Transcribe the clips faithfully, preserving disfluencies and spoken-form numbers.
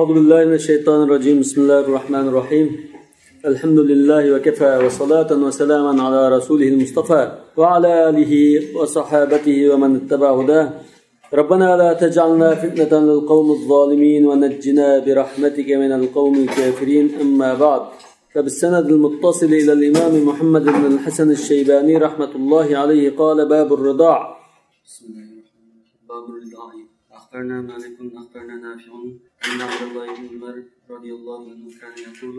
أعوذ بالله من الشيطان الرجيم. بسم الله الرحمن الرحيم. الحمد لله وكفى وصلاة وسلاما على رسوله المصطفى وعلى آله وصحابته ومن اتبع هداه. ربنا لا تجعلنا فتنة للقوم الظالمين ونجنا برحمتك من القوم الكافرين. أما بعد. فبالسند المتصل إلى الإمام محمد بن الحسن الشيباني رحمة الله عليه قال: باب الرضاع. بسم الله الرحمن الرحيم. باب الرضاع. أخبرنا مالك أخبرنا نافع أن عبد الله بن عمر رضي الله عنه كان يقول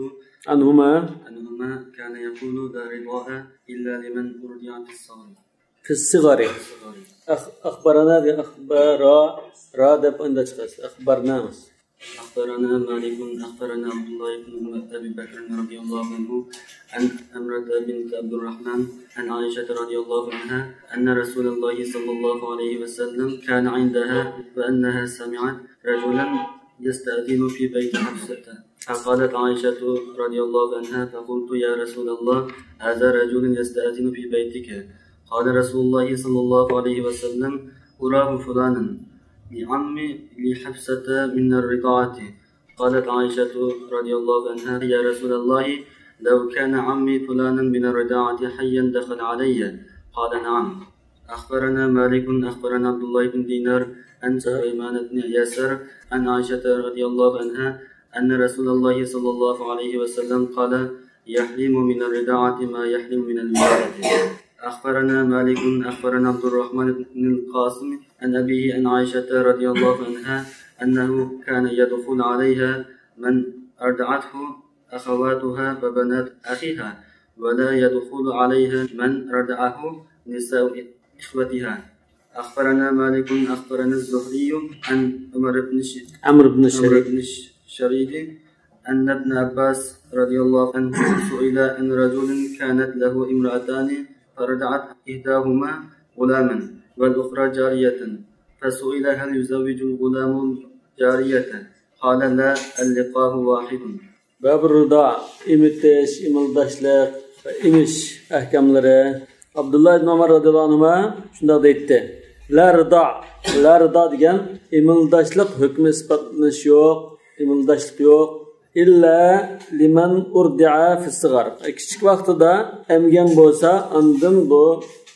عنهما عنهما كان يقول: لا رضاع إلا لمن أرضع في الصغر. في الصغر. الصغر. أخ-، أخبرنا دي، أخبر، را، را دەپ ئەندە چىقىرىسىز. أخبرنا ئەمەس. أخبرنا مالك أخبرنا عبد الله بن أبي بكر رضي الله عنه عن أمرة بنت عبد الرحمن عن عائشة رضي الله عنها أن رسول الله صلى الله عليه وسلم كان عندها وأنها سمعت رجلا يستأذن في بيت حفصة، فقالت عائشة رضي الله عنها: فقلت: يا رسول الله، هذا رجل يستأذن في بيتك. قال رسول الله صلى الله عليه وسلم: أراه فلانا لعم لحفصة من الرضاعة. قالت عائشة رضي الله عنها: يا رسول الله، لو كان عمي فلانا من الرضاعة حيا دخل علي. قال: نعم. أخبرنا مالك أخبرنا عبد الله بن دينار عن سليمان بن يسار عن عائشة رضي الله عنها أن رسول الله صلى الله عليه وسلم قال: يحرم من الرضاعة ما يحرم من الولادة. أخبرنا مالك أخبرنا عبد الرحمن بن القاسم عن أبيه عن عائشة رضي الله عنها أنه كان يدخل عليها من أرضعته أخواتها وبنات أخيها، ولا يدخل عليها من رضعه نساء إخوتها. أخبرنا مالك أخبرنا الزهري عن عمر بن ش-، عمرو بن عمرو شريك. بن ش-، شريك أن ابن عباس رضي الله عنه سئل عن رجل كانت له امرأتان فرضعت إحداهما غلاما والأخرى جارية، فسئل: هل يزوج الغلام الجارية؟ قال: لا، اللقاء واحد. باب الرضاع، ئېمىتىش، ئىمىلداشلىق، ئېمىش ئەھكاملىرى. ئابدۇللا ئىبن ئۆمەر رەزىياللاھۇ ئەنھۇما شۇنداق دەيتتى: لا رىدا، لا رىدا دېگەن ئىمىلداشلىق ھۆكمى ئىسپاتلىنىش يوق، ئىمىلداشلىق يوق. إلا لمن أرضع في الصغر. كىچىك ۋاقتىدا ئەمگەن بولسا، ئاندىن بۇ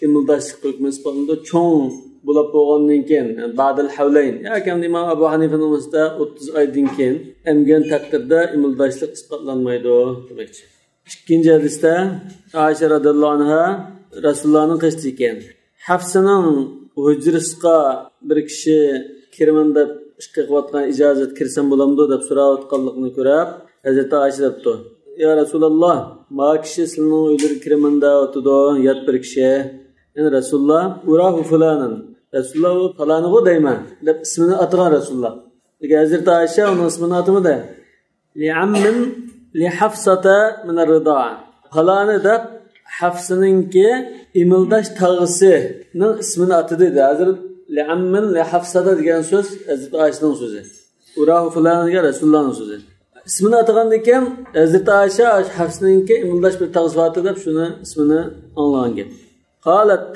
ئىمىلداشلىق ھۆكمى ئىسپاتلىنىدۇ. چوڭ بولاپ بولغاندىن كېيىن، بعد الحولين. ياكى ئەمدى ئىمام ئەبۇ ھەنىفەنىڭ مەزھىپىدە ئوتتۇز ئايدىن كېيىن ئەمگەن تەقدىردە ئىمىلداشلىق ئىسپاتلانمايدۇ دېمەكچى. ئىككىنچى ھەدىستە ئائىشە رەزىياللاھۇ ئەنھا رەسۇلۇللانىڭ قېشىدا ئىكەن. ھەفسىنىڭ ھۇجرىسىغا بىر كىشى كىرىمەن دەپ ئىشقا قىلىۋاتقان، ئىجازەت كىرسەم بولامدۇ دەپ سوراۋاتقانلىقىنى كۆرۈپ، ھەزرىتى ئائىشە دەپتۇ: يا رەسۇلاللا، ما كىشى سىلىنىڭ ئۆيلىرىگە كىرىمەن دەۋاتىدۇ، يات بىر كىشى. يەنى رەسۇلۇللا، أراه فلانا. رەسۇلۇللا، ئۇ پالانىغۇ دەيمەن دەپ ئىسمىنى ئاتىغان رەسۇلۇللا. لېكىن ھەزرىتى ئائىشە ئۇنىڭ ئىسمىنى ئاتىمىدى. لعم لحفصة من الرضاعة. پالانى دەپ ھەفسىنىڭكى ئىمىلداش تاغىسىنىڭ ئىسمىنى ئاتىدى دېدى. ھازىر لعم لحفصة دېگەن سۆز ھەزرىتى ئائىشىنىڭ سۆزى. أراه فلانا دېگەن رەسۇلۇللانىڭ سۆزى. ئىسمىنى ئاتىغاندىن كېيىن ھەزرىتى ئائىشە ھەفسىنىڭكى ئىمىلداش بىر تاغىسى بارتى دەپ شۇنى ئىسمىنى ئاڭلىغان گەپ. قالت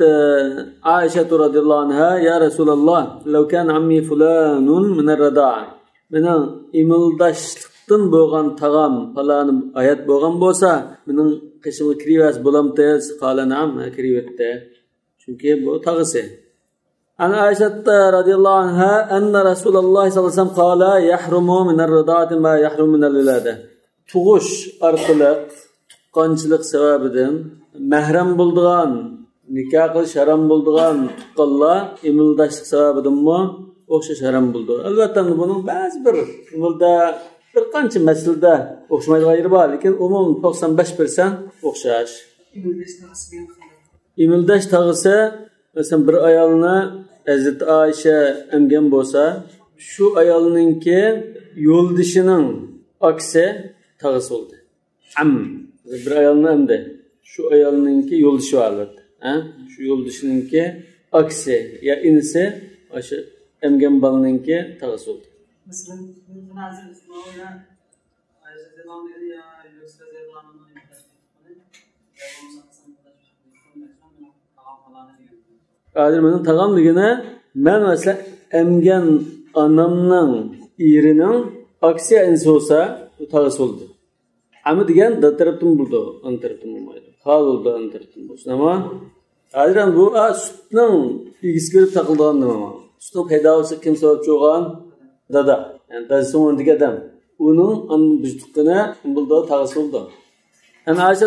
عائشة رضي الله عنها: يا رسول الله، لو كان عمي فلان من الرضاعة. مېنىڭ ئىمىلداشلىقتىن بولغان تاغام پالانىم ھايات بولغان بولسا، مېنىڭ قېشىمغا كىرىۋەرسە بولامتى؟ قال نعم، ھە، كىرىۋەتتى. چۈنكى بۇ تاغىسى. عن عائشة رضي الله عنها أن رسول الله صلى الله عليه وسلم قال: يحرم من الرضاعة ما يحرم من الولادة. تۇغۇش ئارقىلىق، تۇغقانچىلىق سەۋەبىدىن مەھرەم بولىدىغان، نىكاھ قىلىش ھارام بولىدىغان تۇغقانلار ئىمىلداشلىق سەۋەبىدىنمۇ ئوخشاش ھارام بولىدۇ. ئەلۋەتتە، بۇنىڭ بەزى بىر ئىمىلدا بىر قانچە مەسىلىدە ئوخشىمايدىغان يېرى بار، لېكىن ئومۇمەن توقسان بەش پىرسەنت ئوخشاش. ئىمىلداش تاغىسى، مەسىلەن، بىر ئايالنى ھەزرىتى ئائىشە ئەمگەن بولسا، شۇ ئايالنىڭكى يولدىشىنىڭ ئاكىسى تاغىسى بولدى. ئەم، بىر ئايالنى ئەمدى. شۇ ئايالنىڭكى يولدىشى بار، ئەلۋەتتە. ھە؟ شۇ يولدىشىنىڭكى ئاكىسى يا ئىنىسى، ئاشۇ ئەمگەن بالىنىڭكى تاغىسى بولدى. مەسىلەن، ھازىر ئايشە رەزىياللاھۇ ئەنھا يا يۇنۇس رەزىياللاھۇ ئەنھۇ ھازىر مېنىڭ تاغام دېگىنى، مەن مەسىلەن، ئەمگەن ئانامنىڭ ئېرىنىڭ ئاكىسى يا ئىنىسى بولسا، بۇ تاغىسى بولىدۇ. ئەمما دېگەن دادا تەرەپتىن بولىدۇ، ئانا تەرەپتىن بولمايدۇ. خالا بولىدۇ، ئانا تەرەپتىن بولسۇن. ئەمما ھازىر ئەمدى بۇ، ئا، سۈتنىڭ ئىگىسى كۆرۈپ تاقىلىدىغان نېمە؟ سۈتنىڭ پەيدا بولۇشىغا كىم سەۋەبچى بولغان؟ دادا. يەنى دادىسى ئورنىدىكى ئادەم. ئۇنىڭ ئاندىن بىر تۇغقىنى بولىدۇ، تاغىسى بولىدۇ. عن عائشة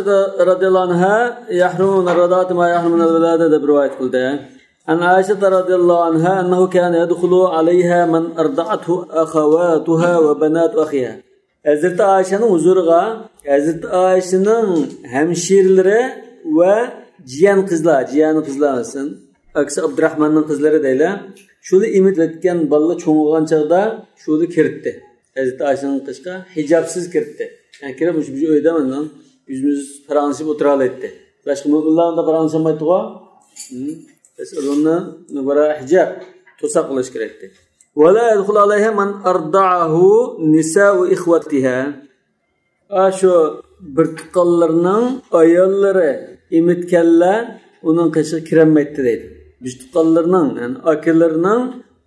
رضي الله عنها يحرم من الرضاعة ما يحرم من الولادة دەپ رىۋايەت قىلدى. عن عائشة رضي الله عنها أنه كان يدخل عليها من أرضعته أخواتها وبنات أخيها. ھەزرىتى ئائىشەنىڭ ھۇزۇرىغا ھەزرىتى ئائىشىنىڭ ھەمشىرىلىرى ۋە جىيەن قىزلار، جىيەن قىزلار دېسۇن، ئاكىسى ئابدۇراخماننىڭ قىزلىرى دەيلى. شۇلار ئېمىتىۋەتكەن بالىلار چوڭىغان چاغدا شۇلار كىرىتتى. ھەزرىتى ئائىشىنىڭ قېشىغا ھىجابسىز كىرىتتى. يەنى كىرىپ مۇشۇ بىر ئۆيدە مانا يۈزمۇ يۈز پاراڭلىشىپ ئولتۇرالايتتى. باشقا مۆمىنلەر ئۇنداق پاراڭلىشالمايتتىغۇ. ھىم. بەس ئۇنى ۋەرا ھىجاب، توساق قىلىش كېرەكتى. ولا يدخل عليها من أرضعه نساء إخوتها. ئاشۇ بىر تۇغقانلىرىنىڭ ئاياللىرى ئېمىتكەنلەر ئۇنىڭ قېشىغا كىرەلمەيتتى دەيدۇ. بىر تۇغقانلىرىنىڭ، يەنى ئاكىلىرىنىڭ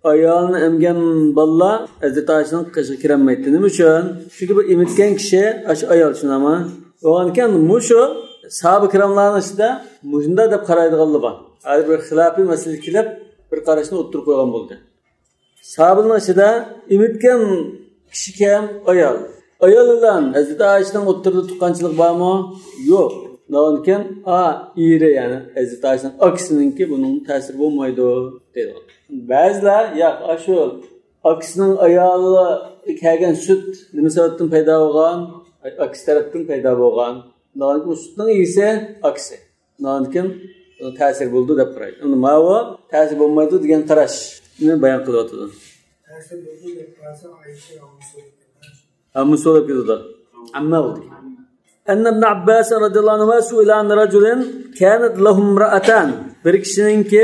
ئايالىنى ئەمگەن بالىلار ھەزرىتى ئائىشىنىڭ قېشىغا كىرەلمەيتتى. نېمە ئۈچۈن؟ چۈنكى بۇ ئېمىتكەن كىشى ئاشۇ ئايال، شۇنداقمۇ؟ بولغاندىكىن مۇشۇ ساھابە كىراملارنىڭ ئىچىدە مۇشۇنداق دەپ قارايدىغانلار بار. ھازىر بىر خىلاپىي مەسىلە كېلىپ، بىر قاراشنى ئوتتۇرىغا قويغان بولدى. ساھابىلەرنىڭ ئىچىدە ئېمىتكەن كىشى كەم، ئايال. ئايال بىلەن ھەزرىتى ئائىشىنىڭ ئوتتۇرىدا تۇغقانچىلىق بارمۇ؟ يوق. شۇنداقكەن، ئا، ئېرى، يەنى ھەزرىتى ئائىشىنىڭ ئاكىسىنىڭكى بۇنىڭ تەسىرى بولمايدۇ، دەيدۇ. بەزىلەر، ياق، ئاشۇ ئاكىسىنىڭ ئايالىغا كەلگەن سۈت نېمە سەۋەبتىن پەيدا بولغان؟ ئاكىسى تەرەپتىن پەيدا بولغان. شۇنداقكەن، بۇ سۈتنىڭ ئىگىسى ئاكىسى. ئۇنىڭدىن كېيىن تەسىر بولىدۇ دەپ قارايدۇ. ئەمدى ماۋۇ تەسىر بولمايدۇ دېگەن قاراشنى بايان قىلىۋاتىدۇ. تەسىر بولىدۇ دەپ قارىسا، ئائىشە ئامما سوراپ كېتىدۇ. ھە، ئامما سوراپ كېتىدۇ. ئەمما بولدى. أن ابن عباس رضي الله عنهما سئل عن رجل كانت له امرأتان. بىر كىشىنىڭكى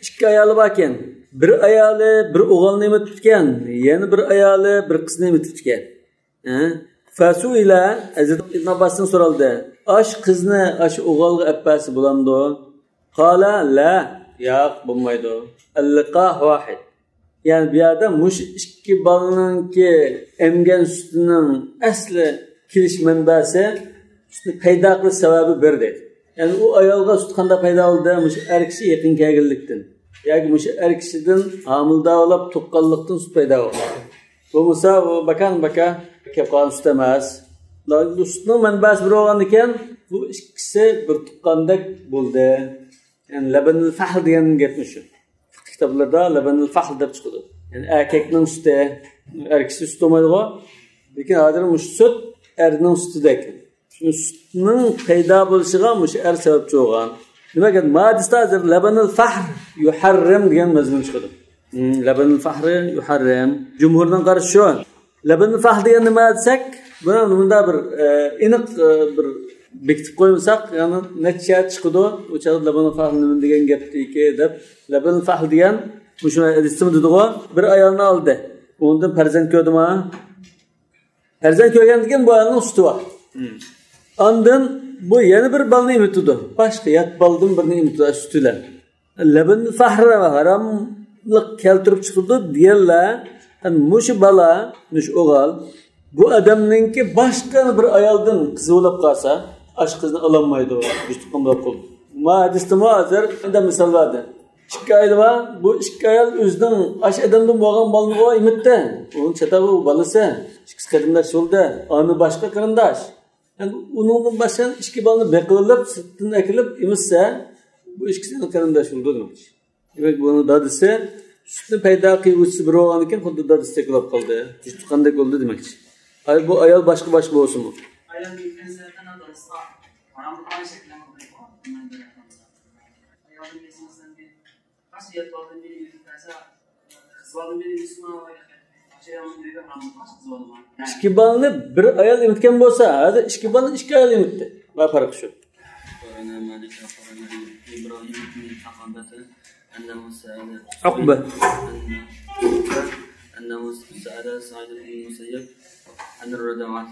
ئىككى ئايالى باركەن. بىر ئايالى بىر ئوغۇلنى ئېمىتىپتىكەن، يەنە بىر ئايالى بىر قىزنى ئېمىتىپتىكەن. ھە؟ فسئل، ھەزرىتى ئىبن ئابباستىن سورالدى. ئاش قىزنى ئاش ئوغۇلغا ئەپ بەرسە بولامدۇ؟ قال لا، ياق، بولمايدۇ. اللقاح واحد. يەنى بۇ يەردە مۇشۇ ئىككى بالىنىڭكى ئەمگەن سۈتىنىڭ ئەسلى كېلىش مەنبەسى، سۈتنى پەيدا قىلىش سەۋەبى بىر دەيدۇ. يەنى ئۇ ئايالغا سۈت قانداق پەيدا بولدى؟ مۇشۇ ئەر كىشى يېقىن كەلگەنلىكتىن. ياكى مۇشۇ ئەر كىشىدىن ھامىلىدار بولۇپ تۇغقانلىقتىن سۈت پەيدا بولغان. بولمىسا ئۇ باكان باكا كەپ قالغان سۈت ئەمەس. بۇ سۈتنىڭ مەنبەسى بىر بولغاندىكىن، بۇ ئىككىسى بىر تۇغقاندەك بولدى. يەنى لەبەنۇل فەھل دېگەن گەپمۇ شۇ. فىقىھ كىتابلىرىدا لەبەنۇل فەھل دەپ چىقىدۇ. يەنى ئەركەكنىڭ سۈتى، ئەر كىشى سۈت بولمايدىغۇ. لېكىن ھازىر مۇشۇ سۈت ئەرنىڭ سۈتىدەك. شۇ سۈتنىڭ پەيدا بولۇشىغا مۇشۇ ئەر سەۋەبچى بولغان. دېمەك، ما ھەدىستە ھازىر لەبەنۇل فەھر يۇھەررىم دېگەن مەزمۇن چىقىدۇ. ھىم، لەبەنۇل فەھرى يۇھەررىم. جۇمھۇرنىڭ قارىشى شۇ. لەبەنۇل فەھر دېگەن نېمە دېسەك، بۇنى مۇنداق بىر، ئە، ئېنىق، ئە، بىر بېكىتىپ قويمىساق، يەنى نەچچە چىقىدۇ. ئۇ چاغدا لەبەنۇل فەھر نېمە دېگەن گەپتىكى دەپ، لەبەنۇل فەھر دېگەن مۇشۇ ھەدىستىمۇ دېدىغۇ، بىر ئايالنى ئالدى. ئۇنىڭدىن پەرزەنت كۆردىما؟ پەرزەنت كۆرگەندىن كېيىن بۇ ئايالنىڭ سۈتى بار. ھىم. ئاندىن بۇ يەنە بىر بالىنى ئېمىتىدۇ. باشقا يات بالىدىن بىرنى ئېمىتىدۇ سۈتى بىلەن. لەبەنۇل فەھر ھاراملىق كەلتۈرۈپ چىقىدۇ دېگەنلەر، مۇشۇ بالا، مۇشۇ ئوغۇل، بۇ ئادەمنىڭكى باشقا بىر ئايالدىن قىزى بولۇپ قالسا، ئاشۇ قىزنى ئالالمايدۇ، بىر تۇغقان بولۇپ قالىدۇ. ما ھەدىستىمۇ ھازىر مۇنداق مىسال بەردى. ئىككى ئايال بار، بۇ ئىككى ئايال ئۆزىنىڭ ئاشۇ ئادەمدىن بولغان بالىنى ئېمىتتى. ئۇنىڭ چاتاق بۇ بالىسى، ئىككىسى قېرىنداش بولدى. ئانا باشقا قېرىنداش. يەنى ئۇنىڭدىن باشقا ئىككى بالىنى بېقىۋېلىپ، سىرتتىن ئەكېلىپ ئېمىتسە، بۇ ئىككىسى قېرىنداش بولىدۇ دېمەكچى. دېمەك، بۇنىڭ دادىسى سۈتنى پەيدا قىلغۇچىسى بىر بولغاندىكىن، خۇددى دادىسىدەك بولۇپ قالدى. جۈت تۇغقاندەك بولدى دېمەكچى. ھايا، بۇ ئايال باشقا، باشقا بولسىمۇ. ئىككى بالىنى بىر ئايال ئېمىتكەن بولسا، ھازىر ئىككى بالىنى ئىككى ئايال ئېمىتتى. ما پەرقى شۇ؟ أخبرنا مالك، أخبرنا إبراهيم بن حقبة أنه سأل عقبة. أن-، أنه سأل سعيد بن المسيب عن الرضاعة،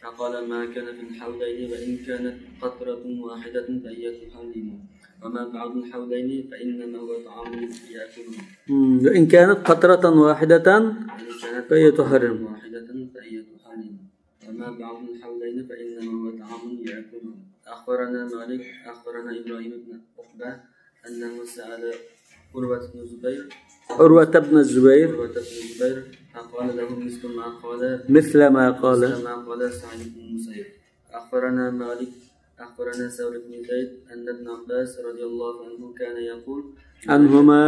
فقال: ما كان في الحولين وإن كانت قطرة واحدة فهي تحلم. وما بعد الحولين فإنما هو طعام يأكله. مم. وإن كانت قطرة واحدة وإن كانت فهي قطرة تحرم. واحدة فهي تحرم. وما بعد الحولين فإنما هو طعام يأكله. أخبرنا مالك، أخبرنا إبراهيم بن عقبة أنه سأل عروة بن الزبير، عروة بن الزبير. عروة بن الزبير، فقال له مثل ما قال، مثل ما قال. مثل ما قال سعيد بن المسيب. أخبرنا مالك، أخبرنا ثور بن زيد أن ابن عباس رضي الله عنه كان يقول، عنهما.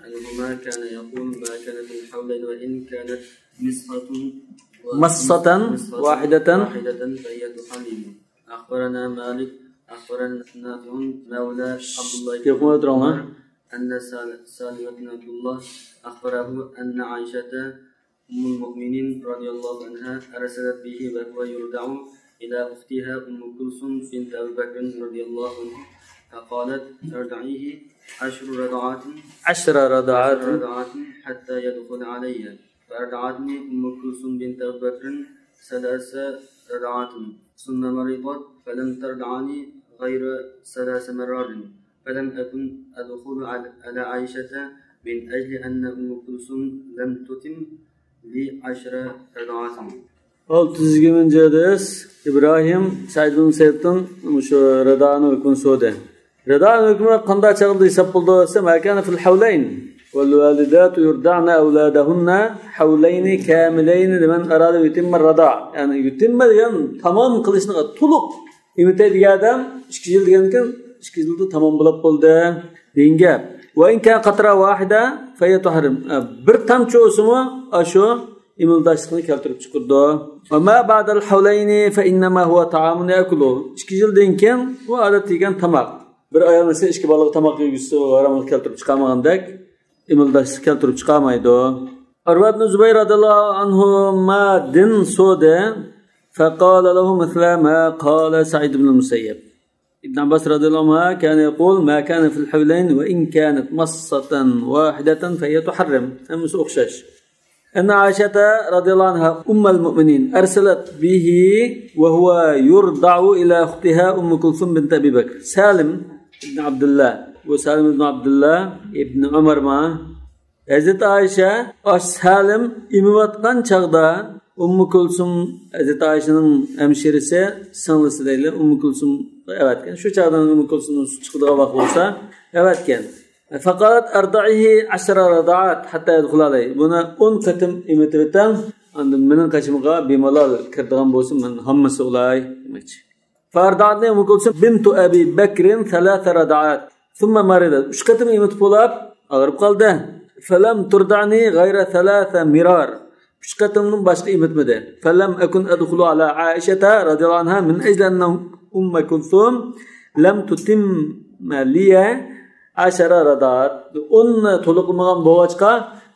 عنهما كان يقول: ما كان في الحولين وإن كانت مصة، مصة مصة واحدة. واحدة فهي تحرم. أخبرنا مالك، أخبرنا نافع مولى عبد الله بن عمر أن سال-، سالم بن عبد الله أخبره أن عائشة أم المؤمنين رضي الله عنها أرسلت به وهو يرضع إلى أختها أم كلثوم بنت أبي بكر رضي الله عنه، فقالت: أرضعيه عشر رضعات، عشر رضعات. عشر رضعات حتى يدخل علي. فأرضعتني أم كلثوم بنت أبي بكر ثلاث رضعات، ثم مرضت فلم ترضعني غير ثلاث مرات، فلم أكن أدخل على، على عائشة من أجل أن أم كلثوم لم تتم لي عشر رضعات. ئالتە يۈز يىگىرمىنچى ھەدىس. ئىبراھىم سەئىد بىن مۇسەييىبتىن مۇشۇ رىدانىڭ ھۆكمىنى سورىدى. رىدانىڭ ھۆكمى قانداق چاغدا ھېساب بولىدۇ دېسە، ما كان في الحولين والوالدات يرضعن أولادهن حولين كاملين لمن أراد يتم الرضاع. يەنى يۇتىممە دېگەن تامام قىلىشنى، تولۇق ئېمىتەي دېگەن ئادەم ئىككى يىل دېگەندىكىن، ئىككى يىلدا تامام بولۇپ بولدى دېگەن گەپ. وإن كان قطرة واحدة فهي تحرم. ئە، بىر تامچە بولسىمۇ ئاشۇ ئېمىلداشلىقنى كەلتۈرۈپ چىقىرىدۇ. وما بعد الحولين فإنما هو طعام يأكله. ئىككى يىلدىن كېيىن ئۇ ئادەتتە يېگەن تاماق. بىر ئايال مەسىلەن ئىككى بالىغا تاماق يېگۈزسە، ھاراملىق كەلتۈرۈپ چىقارمىغاندەك، ئېمىلداشلىق كەلتۈرۈپ چىقارمايدۇ. ئۇرۋە ئىبن زۇبەير رەزىياللاھۇ ئەنھۇمادىن سورىدى. فقال له مثل ما قال سعيد بن المسيب. ئىبن ئابباس رەزىياللاھۇ ئەنھۇما كان يقول ما كان في الحولين وإن كانت مصة واحدة فهي تحرم. ھەممىسى ئوخشاش. أن عائشة رضي الله عنها أم المؤمنين أرسلت به وهو يرضع إلى أختها أم كلثوم بنت أبي بكر. سالم ئىبن ئابدۇللا. بۇ سالىم ئىبن ئابدۇللا ئىبن ئۆمەرما؟ ھەزرىتى ئائىشە، ئاش سالىم ئېمىۋاتقان چاغدا ئۇممۇ كۇلسۇم، ھەزرىتى ئائىشىنىڭ ھەمشىرىسى، سىڭلىسى دەيلى، ئۇممۇ كۇلسۇمغا ئەۋەتكەن. شۇ چاغدا ئۇممۇ كۇلسۇمنىڭ سۈتى چىقىدىغان ۋاقىت بولسا، ئەۋەتكەن. فقالت أرضعيه عشر رضعات حتى يدخل علي. بۇنى ئون قېتىم ئېمىتىۋېتىڭ، ئاندىن مېنىڭ قېشىمغا بىمالال كىرىدىغان بولسا، مەن ھاممىسى بولاي دېمەكچى. فأرضعتني أم كلثوم بنت أبي بكر ثلاث رضعات ثم مرضت. ئۈچ قېتىم ئېمىتىپ بولاپ ئاغرىپ قالدى. فلم ترضعني غير ثلاث مرار. ئۈچ قېتىمدىن باشقا ئېمىتمىدى. فلم أكن أدخل على عائشة رضي الله عنها من أجل أن أم كلثوم لم تتم لي عشر رضعات. ئوننى تولۇقلىمىغان بولغاچقا،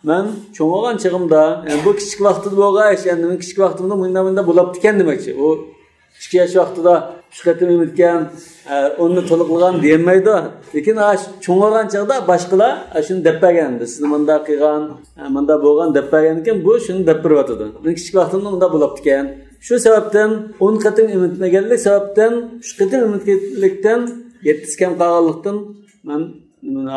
مەن چوڭىغان چېغىمدا، يەنى بۇ كىچىك ۋاقتىدا بولغان ئىش، يەنى مېنىڭ كىچىك ۋاقتىمدا مۇنداق، مۇنداق بولاپتىكەن دېمەكچى. ئۇ ئىككى ياش ۋاقتىدا ئۈچ قېتىم ئېمىتكەن، ئە، ئوننى تولۇقلىغان دېيەلمەيدۇ. لېكىن ئاشۇ چوڭىغان چاغدا باشقىلار ئاشۇنى دەپ بەرگەن. سىزنى مۇنداق قىلغان، ئە، مۇنداق بولغان دەپ بەرگەندىكىن، بۇ شۇنى دەپ بېرىۋاتىدۇ. مېنىڭ كىچىك ۋاقتىمدا مۇنداق بولاپتىكەن. شۇ سەۋەبتىن ئون قېتىم ئېمىتمىگەنلىك سەۋەبتىن، ئۈچ قېتىم ئېمىتكەنلىكتىن، يەتتىسى كەم قالغانلىقتىن، مەن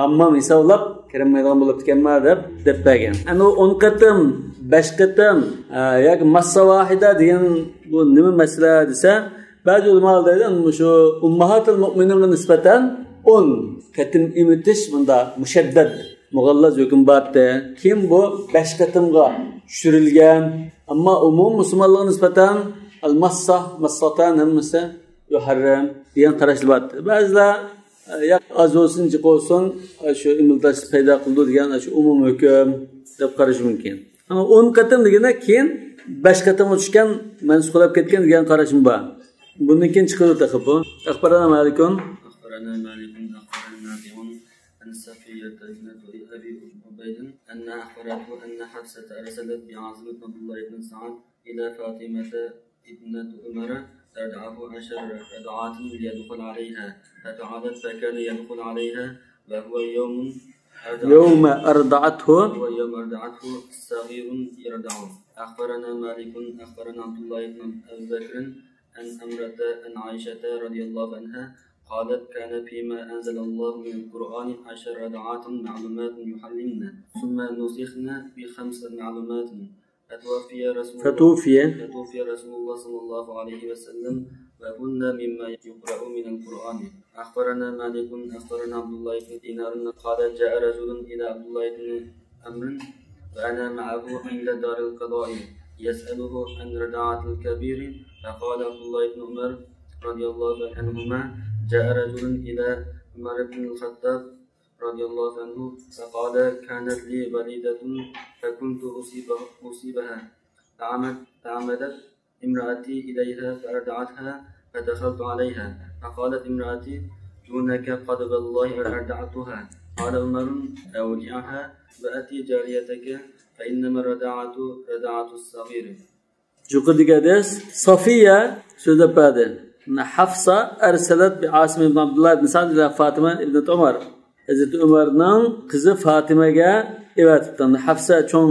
ھاممام ھېسابلاپ كىرەلمەيدىغان بولۇپتىكەنما دەپ دەپ بەرگەن. ئەنە ئۇ ئون قېتىم، بەش قېتىم، ئە، ياكى ماسسا ۋاھىدە دېگەن بۇ نېمە مەسىلە دېسە، بەزى ئۆلىمالار دەيدۇ، مۇشۇ ئۇمماھاتۇل مۇئمىنىنغا نىسبەتەن ئون قېتىم ئېمىتىش مۇندا مۇشەددەت، مۇغەللەز ھۆكۈم بارتى. كېيىن بۇ بەش قېتىمغا چۈشۈرۈلگەن. ئەمما ئومۇمىي مۇسۇلمانلارغا نىسبەتەن ئەل-ماسسا، ماسساتان ھەممىسى يۇھەررەم دېگەن قاراشلار بارتى. بەزىلەر ياق، ئاز بولسۇن، جىق بولسۇن، شۇ ئىمىلداشلىق پەيدا قىلىدۇ دېگەن شۇ ئومۇمىي ھۆكۈم دەپ قارىشى مۇمكىن. ئەمما ئون قېتىم دېگەندە كېيىن بەش قېتىمغا چۈشكەن، مەنسۇخ بولۇپ كەتكەن دېگەن قارىشىم بار. بۇندىن كېيىن چىقىدۇ تېخى بۇ. أخبرنا مالك. أخبرنا مالك، أخبرنا نافع عن صفية ابنة أبي عبيد أنها أخبرته أن حفصة أرسلت بعاصم بن عبد الله بن سعد إلى فاطمة ابنة عمر ترضعه عشر رضعات ليدخل عليها، ففعلت، فكان يدخل عليها وهو يوم أرضعته، يوم أرضعته. وهو يوم أرضعته صغير يرضع. أخبرنا مالك، أخبرنا عبد الله بن أبي بكر عن أمرة عن عائشة رضي الله عنها قالت: كان فيما أنزل الله من القرآن عشر رضعات معلومات يحرمن، ثم نسخن بخمس معلومات، فتوفي رسول فتوفي. فتوفي رسول الله صلى الله عليه وسلم وهن مما يقرأ من القرآن. أخبرنا مالك، أخبرنا عبد الله بن دينار قال: جاء رجل إلى عبد الله بن عمرو وأنا معه عند دار القضاء يسأله عن رضاعة الكبير، فقال عبد الله بن عمر رضي الله عنهما: جاء رجل إلى عمر بن الخطاب رضي الله عنه فقال: كانت لي وليدة فكنت أصيبها، أصيبها، فعمد-، فعمدت امرأتي إليها فأرضعتها، فدخلت عليها فقالت امرأتي: دونك، قد والله أرضعتها. قال عمر: أودعها وأت جاريتك، فإنما الرضاعة رضاعة الصغير. يۇقىرىدىكى ھەدىس سافىيە سۆزلەپ بەردى. ھەفسە أرسلت بعاصم بن عبد الله بن سعد إلى فاطمة ابنة عمر. ھەزرىتى ئۆمەرنىڭ قىزى فاتىمەگە ئەۋەتىپتۇ. ھەفسە چوڭ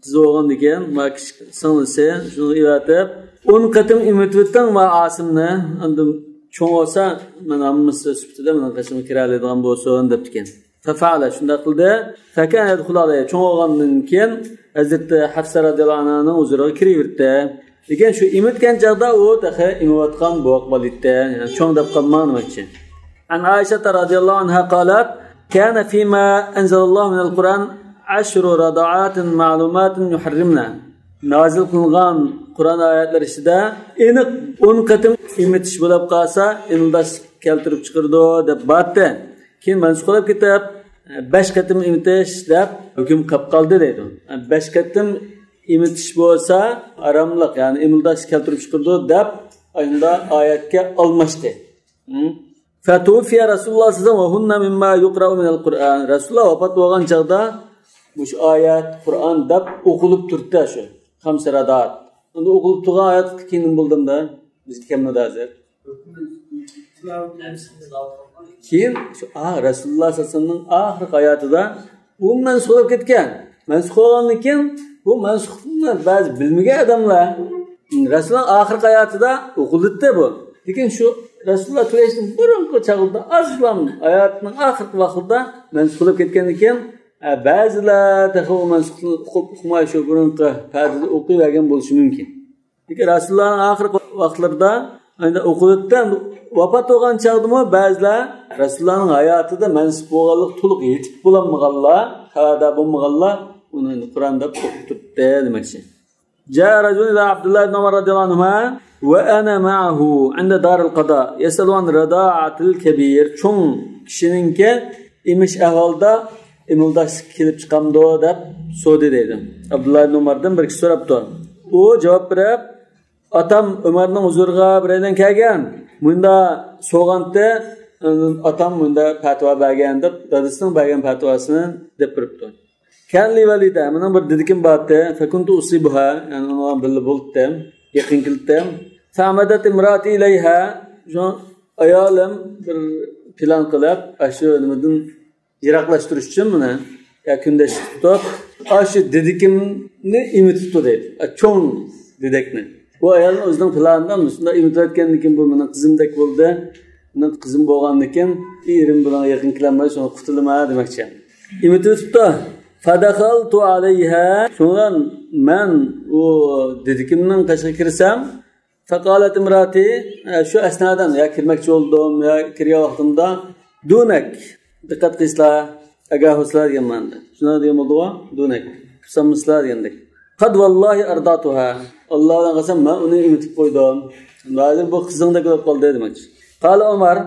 قىزى بولغاندىكىن، ۋە كىچىك سىڭلىسى، شۇنى ئەۋەتىپ، ئون قېتىم ئېمىتىۋېتىڭ ۋە ئاسىمنى، ئاندىن چوڭ بولسا، مانا ھەممىسى سۈپىتىدە مېنىڭ قېشىمغا كىرەلەيدىغان بولسۇن، دەپتىكەن. ففعل، شۇنداق قىلدى. فكان يدخل عليها، چوڭ بولغاندىن كېيىن ھەزرىتى ھەفسە رەزىياللاھۇ ئەنھانىڭ ھۇزۇرىغا كىرىۋېرىپتۇ. لېكىن شۇ ئېمىتكەن چاغدا ئۇ تېخى ئېمىۋاتقان بوۋاق بالا ئىدى. يەنى چوڭ دەپ قالماڭ دېمەكچى. عن عائشة رضي الله عنها قالت: كان فيما أنزل الله من القرآن عشر رضعات معلومات يحرمن. نازىل قىلىنغان قۇرئان ئايەتلىرى ئىچىدە ئېنىق ئون قېتىم ئېمىتىش بولۇپ قالسا، ئىمىلداش كەلتۈرۈپ چىقىرىدۇ دەپ بارتى. كېيىن مەنسۇخ بولۇپ كېتىپ، بەش قېتىم ئېمىتىش دەپ ھۆكۈم قىلىپ قالدى دەيدۇ. بەش قېتىم ئېمىتىش بولسا ھاراملىق، يەنى ئىمىلداش كەلتۈرۈپ چىقىرىدۇ دەپ ئاينىدا ئايەتكە ئالماشتى. فتوفي رسول الله صلى الله عليه وسلم وهن مما يقرأ من القرآن. رەسۇلۇللا ۋاپات بولغان چاغدا مۇشۇ ئايەت، قۇرئان دەپ ئوقۇلۇپ تۇرتتى شۇ. خمس رضعات. ئەمدى ئوقۇلۇپ تۇرغان ئايەت كېيىن نېمە بولدى ئەمدى؟ بىزگە كەلمىدى ھازىر. كېيىن شۇ، ئا، رەسۇلۇللا سەللەللاھۇ ئەلەيھى ۋەسەللەمنىڭ ئاخىرقى ھاياتىدا ئۇ مەنسۇخ بولۇپ كەتكەن. مەنسۇخ بولغاندىن كېيىن بۇ مەنسۇخلۇقنى بەزى بىلمىگەن ئادەملەر، رەسۇلۇللا ئاخىرقى ھاياتىدا ئوقۇلۇپتۇ بۇ. لېكىن شۇ رەسۇلۇللا تۈگەشتىن بۇرۇنقى چاغدا ئازلا ھاياتىنىڭ ئاخىرقى ۋاقتىدا مەنسۇخ بولۇپ كەتكەندىن كېيىن، ئە، بەزىلەر تېخى ئۇ مەنسۇخلۇقنى ئوقۇپ ئۇقماي شۇ بۇرۇنقى پەردىدە ئوقۇۋەرگەن بولۇشى مۇمكىن. لېكىن رەسۇلۇللانىڭ ئاخىرقى ۋاقىتلىرىدا ئەمدى ئوقۇلۇپتۇ. ۋاپات بولغان چاغدىمۇ بەزىلەر رەسۇلۇللانىڭ ھاياتىدا مەنسۇخ بولغانلىقى تولۇق يېتىپ بولالمىغانلار، خەۋەردار بولمىغانلار ئۇنى ئەمدى قۇرئان دەپ ئوقۇپ تۇرۇپتۇ دېمەكچى. جاء رجل إلى عبد الله بن عمر رضي الله عنهما وأنا معه عند دار القضاء يسأله عن رضاعة الكبير. چوڭ كىشىنىڭكى ئېمىش ئەھۋالىدا ئىمىلداشلىق كېلىپ چىقامدۇ دەپ سورىدى دەيدۇ. ئابدۇللا ئىبن ئۆمەردىن بىر كىشى سوراپتۇ. ئۇ جاۋاب بېرىپ، ئاتام ئۆمەرنىڭ ھۇزۇرىغا بىرەيلەن كەلگەن، مۇنداق سوغانتى، ئاتام مۇنداق پەتىۋا بەرگەن دەپ، دادىسىنىڭ بەرگەن پەتىۋاسىنى دەپ بېرىپتۇ. كان لي والدة، مېنىڭ بىر دېدىكىم بارتى، فكنت أصيبها، يەنى ئۇنىڭ بىللە بولۇپتىم، يېقىن كېلىپتىم. فعمدت امرأتي إليها، شۇ ئايالىم بىر پىلان قىلىپ، ئاشۇ نېمىدىن يىراقلاشتۇرۇش ئۈچۈن مېنى يا كۈندەشلىك تۇتۇپ، ئاشۇ دېدىكىمنى ئېمىتىپتۇ دەيدۇ. ئا، چوڭ دېدەكنى. بۇ ئايالنىڭ ئۆزىنىڭ پىلانىدا مۇشۇنداق ئېمىتىۋەتكەندىن كېيىن، بۇ مېنىڭ قىزىمدەك بولدى. مېنىڭ قىزىم بولغاندىن كېيىن، ئېرىم بۇنىڭغا يېقىن كېلەلمەيدۇ، شۇڭا قۇتۇلىمەن دېمەكچى. ئېمىتىۋېتىپتۇ. فدخلت عليها. شۇڭا مەن ئۇ دېدىكىمنىڭ قېشىغا كىرسەم، فقالت امرأتي، ئە، شۇ ئەسنادا يا كىرمەكچى بولدۇم، يا كىرگەن ۋاقتىمدا، دونك، دىققەت قىلسىلا، ئاگاھ بولسىلا دېگەن مەنىدە. شۇنداق دېگەن بولدىغۇ، دونك، قۇسانمىسىلا دېگەندەك. قد والله أرضعتها، ئاللا بىلەن قەسەم، مەن ئۇنى ئېمىتىپ قويدۇم. ھازىر بۇ قىزىڭدەك بولۇپ قالدى دېمەكچى. قال عمر،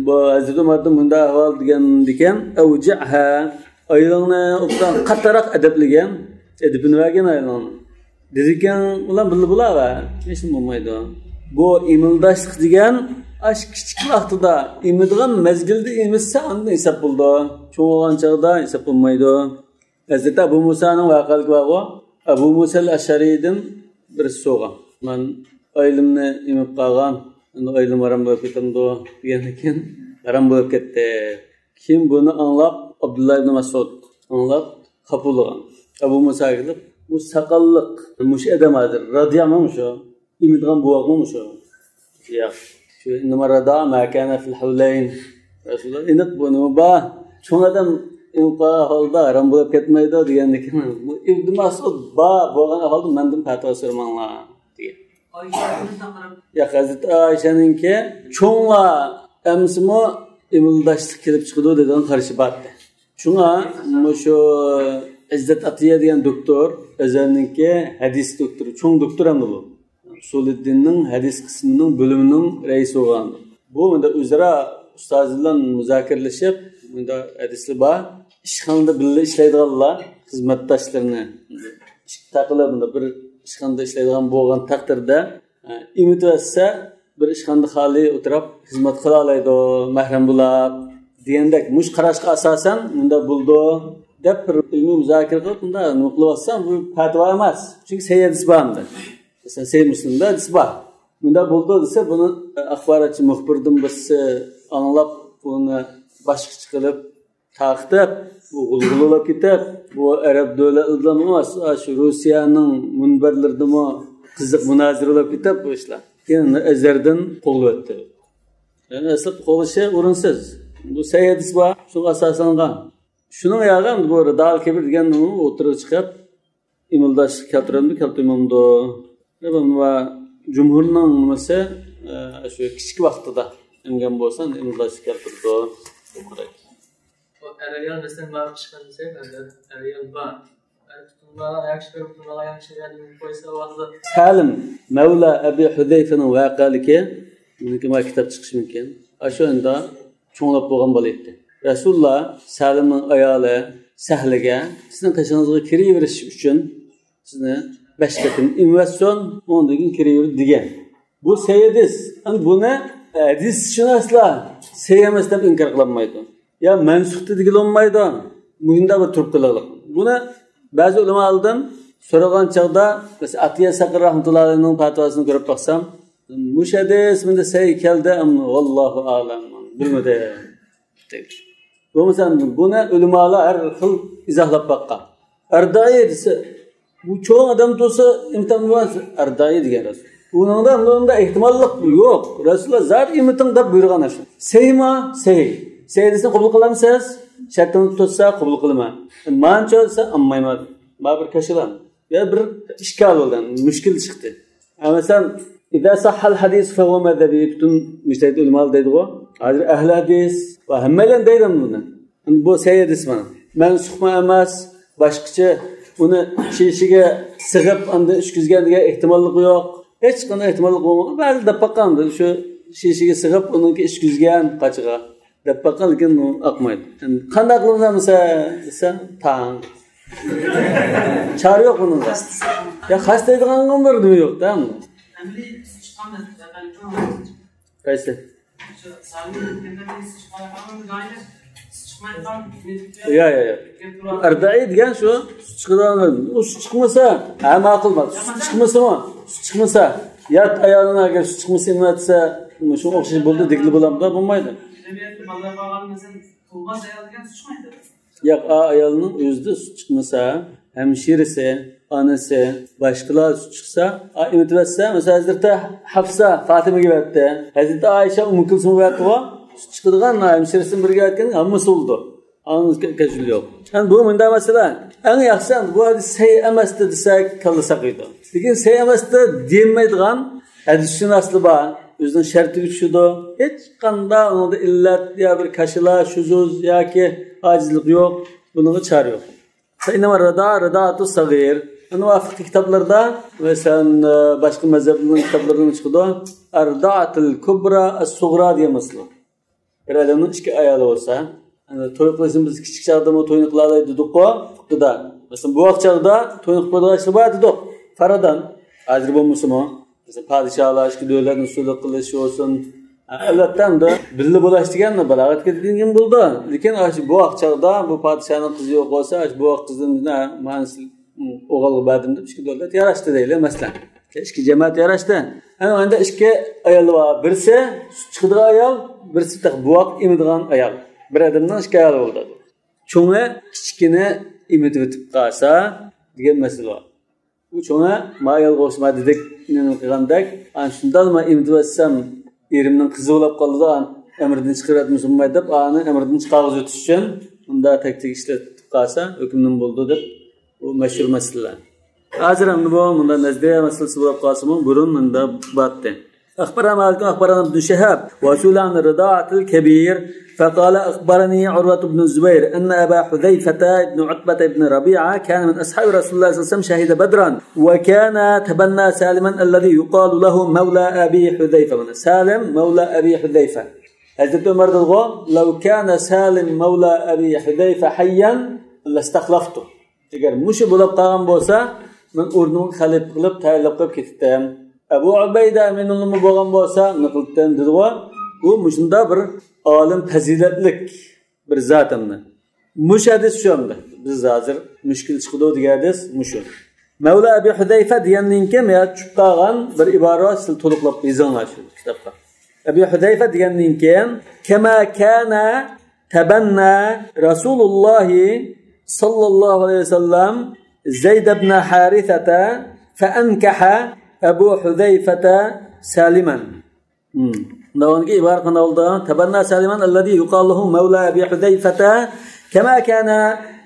بۇ ھەزرىتى ئۆمەردىن مۇنداق ئەھۋال دېگەندىكىن، أوجعها، ئايالىڭنى ئوبدان قاتتىقراق ئەدەپلىگىن، ئەدىپىنى بەرگىن ئايالىڭنىڭ. دېدىكىڭ بىلەن بىللە بولاۋەر، ھېچنېمە بولمايدۇ. بۇ ئىمىلداشلىق دېگەن ئاشۇ كىچىك ۋاقتىدا، ئېمىدىغان مەزگىلدە ئېمىتسە، ئاندىن ھېساب بولىدۇ. چوڭ بولغان چاغدا ھېساب بولمايدۇ. ھەزرىتى ئەبۇ مۇسانىڭ ۋەقەلىكى بارغۇ، ئەبۇ مۇسەل ئەشئەرىدىن بىرسى سورىغان. مەن ئايالىمنى ئېمىپ قالغان، ئەمدى ئايالىم ھارام بولۇپ كېتەمدۇ دېگەندىن كېيىن، ھارام بولۇپ كەتتى. كېيىن بۇنى ئاڭلاپ، ئابدۇللا ئىبن مەسئۇد ئاڭلاپ، خاپا بولغان. ئەبۇ مۇساغا كېلىپ، بۇ ساقاللىق، مۇشۇ ئادەم ھازىر رادىيامۇ مۇشۇ، ئېمىدىغان بوۋاقمۇ مۇشۇ؟ ياق. إنما الرضاع ما كان في الحولين. رەسۇلۇللاھ ئېنىق بۇ نېمە بار؟ چوڭ ئادەم ئېمىپ قالغان ھالدا ھارام بولۇپ كەتمەيدۇ دېگەندىكىن، بۇ ئىبن مەسئۇد بار بولغان ئەھۋالدا مەندىن پەتىۋا سورىماڭلار دېگەن. ياق، ھەزرىتى ئائىشەنىڭكى چوڭلار ئەمسىمۇ ئىمىلداشلىق كېلىپ چىقىدۇ دېگەن قارىشى بار ئىدى. شۇڭا مۇشۇ ئىززەت ئاتىيە دېگەن دوكتور، ئەزھەرنىڭكى ھەدىس دوكتورى، چوڭ دوكتور ئەمدى بۇ. ئۇسۇلىددىننىڭ ھەدىس قىسمىنىڭ بۆلۈمىنىڭ رەئىسى بولغان. بۇ مۇنداق ئۆزئارا ئۇستازى بىلەن مۇزاكىرىلىشىپ، مۇنداق ھەدىسلەر بار. ئىشخانىدا بىللە ئىشلەيدىغانلار خىزمەتداشلىرىنى ئىشقا تاقىلىپ، مۇنداق بىر ئىشخانىدا ئىشلەيدىغان بولغان تەقدىردە، ئە، ئېمىتىۋەتسە، بىر ئىشخانىدا خالىي ئولتۇرۇپ خىزمەت قىلالايدۇ، مەھرەم بولاپ دېگەندەك مۇشۇ قاراشقا ئاساسەن مۇنداق بولىدۇ دەپ بىر ئىلمىي مۇزاكىرە قىلىپ، مۇنداق نېمە قىلىۋاتسا، بۇ پەتىۋا ئەمەس. چۈنكى سەھىھ ھەدىس بار ئەمدى. مەسىلەن، سەھىھ مۇسلىمدا ھەدىس بار. مۇنداق بولىدۇ دېسە، بۇنى ئاخباراتچى مۇخبىردىن بىرسى ئاڭلاپ، بۇنى باشقىچە قىلىپ تارقىتىپ، بۇ غۇلغۇلىلاپ كېتىپ، بۇ ئەرەب دۆلەتلىرىدىمۇ ئەمەس، شۇ روسىيەنىڭ مۇنبەرلىرىدىمۇ قىزىق مۇنازىرىلەپ كېتىپ بۇ ئىشلار. كېيىن ئەزھەردىن قوغلىۋەتتى. يەنى ئەسلى قوغلىشى ئورۇنسىز. بۇ سەھىھ ھەدىس بار، شۇنىڭغا ئاساسلانغان. شۇنىڭ ياغى بۇ رىدال كەبىر دېگەن ئوتتۇرىغا چىقىپ، ئىمىلداشلىق كەلتۈرەمدۇ، كەلتۈرمەمدۇ؟ ۋە جۇمھۇرنىڭ نېمىسى، ئە، شۇ كىچىك ۋاقتىدا ئەمگەن بولسا، ئىمىلداشلىق كەلتۈرىدۇ. بۇ ئەر ئايال مەسىلەن، مانا ئىشقا دېسەك، ھازىر ئەر ئايال بار. ئەر پۈتۈن بالا، ياخشى كۆرۈپ پۈتۈن بالا ياخشى يەردىن قويسا، ۋاللا. سالىم مەۋلا ئەبى ھۇزەيفىنىڭ ۋەقەلىكى، بۇنىڭكى ما كىتاب چىقىشى مۇمكىن. ئاشۇ ئەندا چوڭلاپ بولغان بالا ئىدى. رەسۇلۇللا سالىمنىڭ ئايالى سەھلىگە، سىزنىڭ قېشىڭىزغا كىرىۋېرىش ئۈچۈن سىزنى بەش قېتىم ئېمىۋەتسۇن، ئۇندىن كېيىن كىرىۋېرىڭ دېگەن. بۇ سەھىھ ھەدىس. ئەمدى بۇنى ھەدىسشۇناسلار سەھىھ ئەمەس دەپ ئىنكار قىلالمايدۇ. يا مەنسۇختى دېگىلى بولمايدۇ. مۇشۇنداق بىر تۇرۇپ قېلىڭلار. بۇنى بەزى ئۆلىمالىرىدىن سورىغان چاغدا، مەسىلەن، ئاتىيە سەقىر رەھمەتۇللا ئەلەيھنىڭ پەتىۋاسىنى كۆرۈپ باقسام، مۇشۇ ھەدىس مۇنداق سەھىھ كەلدى، ئەمما ۋاللاھۇ ئەلەم، بىلمىدىم. بولمىسا بۇنى ئۆلىمالار ھەر خىل ئىزاھلاپ باققان. ئەردائى دېسە، بۇ چوڭ ئادەم تۇرسا، ئىمتىھان بولماس، ئەردائى دېگەن رەسۇل. ئۇنىڭدا، ئۇنىڭدا ئېھتىماللىق يوق. رەسۇلۇللا زادى ئېمىتىڭ دەپ بۇيرۇغان ئاشۇ. سەھىھمۇ؟ سەھىھ. سەھىھ دېسە قوبۇل قىلامسىز؟ شەرتىڭنى تۇتسا قوبۇل قىلىمەن. مانچە دېسە ئالمايمەن. ما بىر كاشىلان. يا بىر ئىشكال بولدى، مۈشكۈل چىقتى. ھە، مەسىلەن، إذا صح الحديث فهو مذهبي، پۈتۈن مۇجتەھىد ئۆلىمالار دەيدىغۇ. ھازىر ئەھلى ھەدىس ۋە ھەممەيلەن دەيدۇ بۇنى. بۇ سەھىھ ھەدىس مانا. مەنسۇخمۇ ئەمەس، باشقىچە ئۇنى شېشىگە سىغىپ، ئاندىن ئۈشكۈزگەن دېگەن ئېھتىماللىقى يوق. ھېچقانداق ئېھتىماللىق بولمىغان. بەزى دەپ باققان شۇ شېشىگە سىغىپ، ئۇنىڭكى ئۈشكۈزگەن قاچىغا. دەپ باققان، لېكىن ئۇ ئاقمايدۇ. ئەمدى قانداق قىلىمىز دېسە، دېسە، تاڭ. چارە يوق بۇنىڭغا. يا خاس دەيدىغانغا بىر نېمە يوق-دە. قايسى؟ يا، يا، يا. ئەردائى دېگەن شۇ سۈت چىقىدىغان، ئۇ سۈت چىقمىسا، ھە، ماقۇل، ماقۇل. سۈت چىقمىسىمۇ، سۈت چىقمىسا، يات ئايالىنىڭ ئەگەر سۈت چىقمىسا ئېمىۋەتسە، شۇڭا ئوخشاش بولدى دېگىلى بولامدۇ؟ بولمايدۇ. ياق، ئا ئايالنىڭ ئۆزىدە سۈت چىقمىسا، ھەمشىرىسى، ئانىسى، باشقىلار سۈت چىقسا، ئا، ئېمىتىۋەتسە، مەسىلەن، ھەزرىتى ھەپسە فاتىمىگە بەردى، ھەزرىتى ئائىشە ئۇممۇ كۇلسۇمغا بەردىغۇ، سۈت چىقىدىغان ھەمشىرىسى بىرگە بەرگەن ھەممىسى بولىدۇ. ئانىڭ كەچۈرۈلۈشى يوق. يەنى بۇ مۇنداق مەسىلە، ئەڭ ياخشىسى بۇ ھەدىس سەھىھ ئەمەستى دېسەك، كاللا ساقىيىدۇ. لېكىن سەھىھ ئەمەستى دېيەلمەيدىغان ھەدىسشۇناسلار بار. ئۆزىنىڭ شەرتىگە چۈشىدۇ. ھېچقانداق ئۇنىڭدا ئىللەت يا بىر كاشىلا، شۇزۇز ياكى ئاجىزلىق يوق. بۇنىڭغا چارە يوق. فإنما الرضاعة رضاعة الصغير. ئەنە فىقھى كىتابلىرىدا، مەسىلەن، باشقا مەزھەپلەرنىڭ كىتابلىرىدىمۇ چىقىدۇ. الرضاعة الكبرى الصغرى دېگەن مەسىلە. بىر ئادەمنىڭ ئىككى ئايالى بولسا، ئەنە توي قىلىشنى بىز كىچىك چاغدىمۇ توينى قىلالايدۇ دېدۇققۇ، فىقھىدا. مەسىلەن، بوۋاق چاغدا توينى قىلىپ قويىدىغان ئىشلار بار دېدۇق. فەردەن، ھازىر بولمىسىمۇ، مەسىلەن، پادىشاھلار ئىككى دۆلەتنى سۇلۇق قىلىش بولسۇن. ئەلۋەتتە، ئەمدى بىللە بولاش دېگەن بالاغەتكە دېگەن بولىدۇ. لېكىن ئاشۇ بوۋاق چاغدا بۇ پادىشاھنىڭ قىزى يوق بولسا، ئاشۇ بوۋاق قىزنى مانا سىز ئوغۇلغا بەردىم دەپ ئىككى دۆلەت ياراشتى دەيلى، مەسىلەن. ئىككى جەمەت ياراشتى. ئەنە ئەندە ئىككى ئايال بار. بىرسى سۈت چىقىدىغان ئايال، بىرسى تېخى بوۋاق ئېمىدىغان ئايال. بىر ئادەمنىڭ ئىككى ئايالى بولىدۇ. چوڭى كىچىكىنى ئېمىتىۋېتىپ قالسا دېگەن مەسىلە بار. ئۇ چوڭى ما ئايالغا ئوخشىما دېدۇق، نېمە قىلغاندەك، ئانا شۇنداقلا مەن ئېمىتىۋەتسەم، ئېرىمنىڭ قىزى بولاپ قالدى، ئەمرىدىن چىقىرىۋەتمىسە بولمايدۇ دەپ، ئانى ئەمرىدىن چىقارغۇزۇۋېتىش ئۈچۈن مۇنداق تەكتىك ئىشلىتىپ قالسا، ھۆكۈمدىن بولىدۇ دەپ، بۇ مەشھۇر مەسىلىلەر. ھازىر ئەمدى بۇ مۇنداق نەزەرىيە مەسىلىسى بولۇپ قالسىمۇ، بۇرۇن مۇنداق بارتى. أخبرنا مالك أخبرنا ابن شهاب وسئل عن الرضاعة الكبير فقال أخبرني عروة بن الزبير أن أبا حذيفة بن عتبة بن ربيعة كان من أصحاب رسول الله صلى الله عليه وسلم شهد بدرا وكان تبنى سالما الذي يقال له مولى أبي حذيفة. سالم مولى أبي حذيفة. ھەزرىتى ئۆمەر دېدىغۇ، لو كان سالم مولى أبي حذيفة حيا لاستخلفته. ئەگەر مۇشۇ بولۇپ قالغان بولسا، مەن ئورنىمغا خەلىپە قىلىپ تەيىنلەپ قويۇپ كېتەتتىم. ئەبۇ ئۇبەيدە ئەمىنۇللىمۇ بولغان بولسا، نېمە قىلاتتىم دېدىغۇ. ئۇ مۇشۇنداق بىر ئالىم پەزىلەتلىك بىر زات ئەمدى. مۇشۇ ھەدىس شۇ ئەمدى. بىز ھازىر مۈشكۈل چىقىدۇ دېگەن ھەدىس مۇشۇ. مەۋلا ئەبى ھۇزەيفە دېگەندىن كېيىن يا چۈشۈپ قالغان بىر ئىبارە بار، سىلەر تولۇقلاپ يېزىڭلار شۇ كىتابقا. ئەبى ھۇزەيفە دېگەندىن كېيىن، كما كان تبنى رسول الله صلى الله عليه وسلم زيد بن حارثة فأنكح أبو حذيفة سالما. داۋامىدىكى ئىبارە قانداق بولدى؟ تبنى سالما الذي يقال له مولى أبي حذيفة كما كان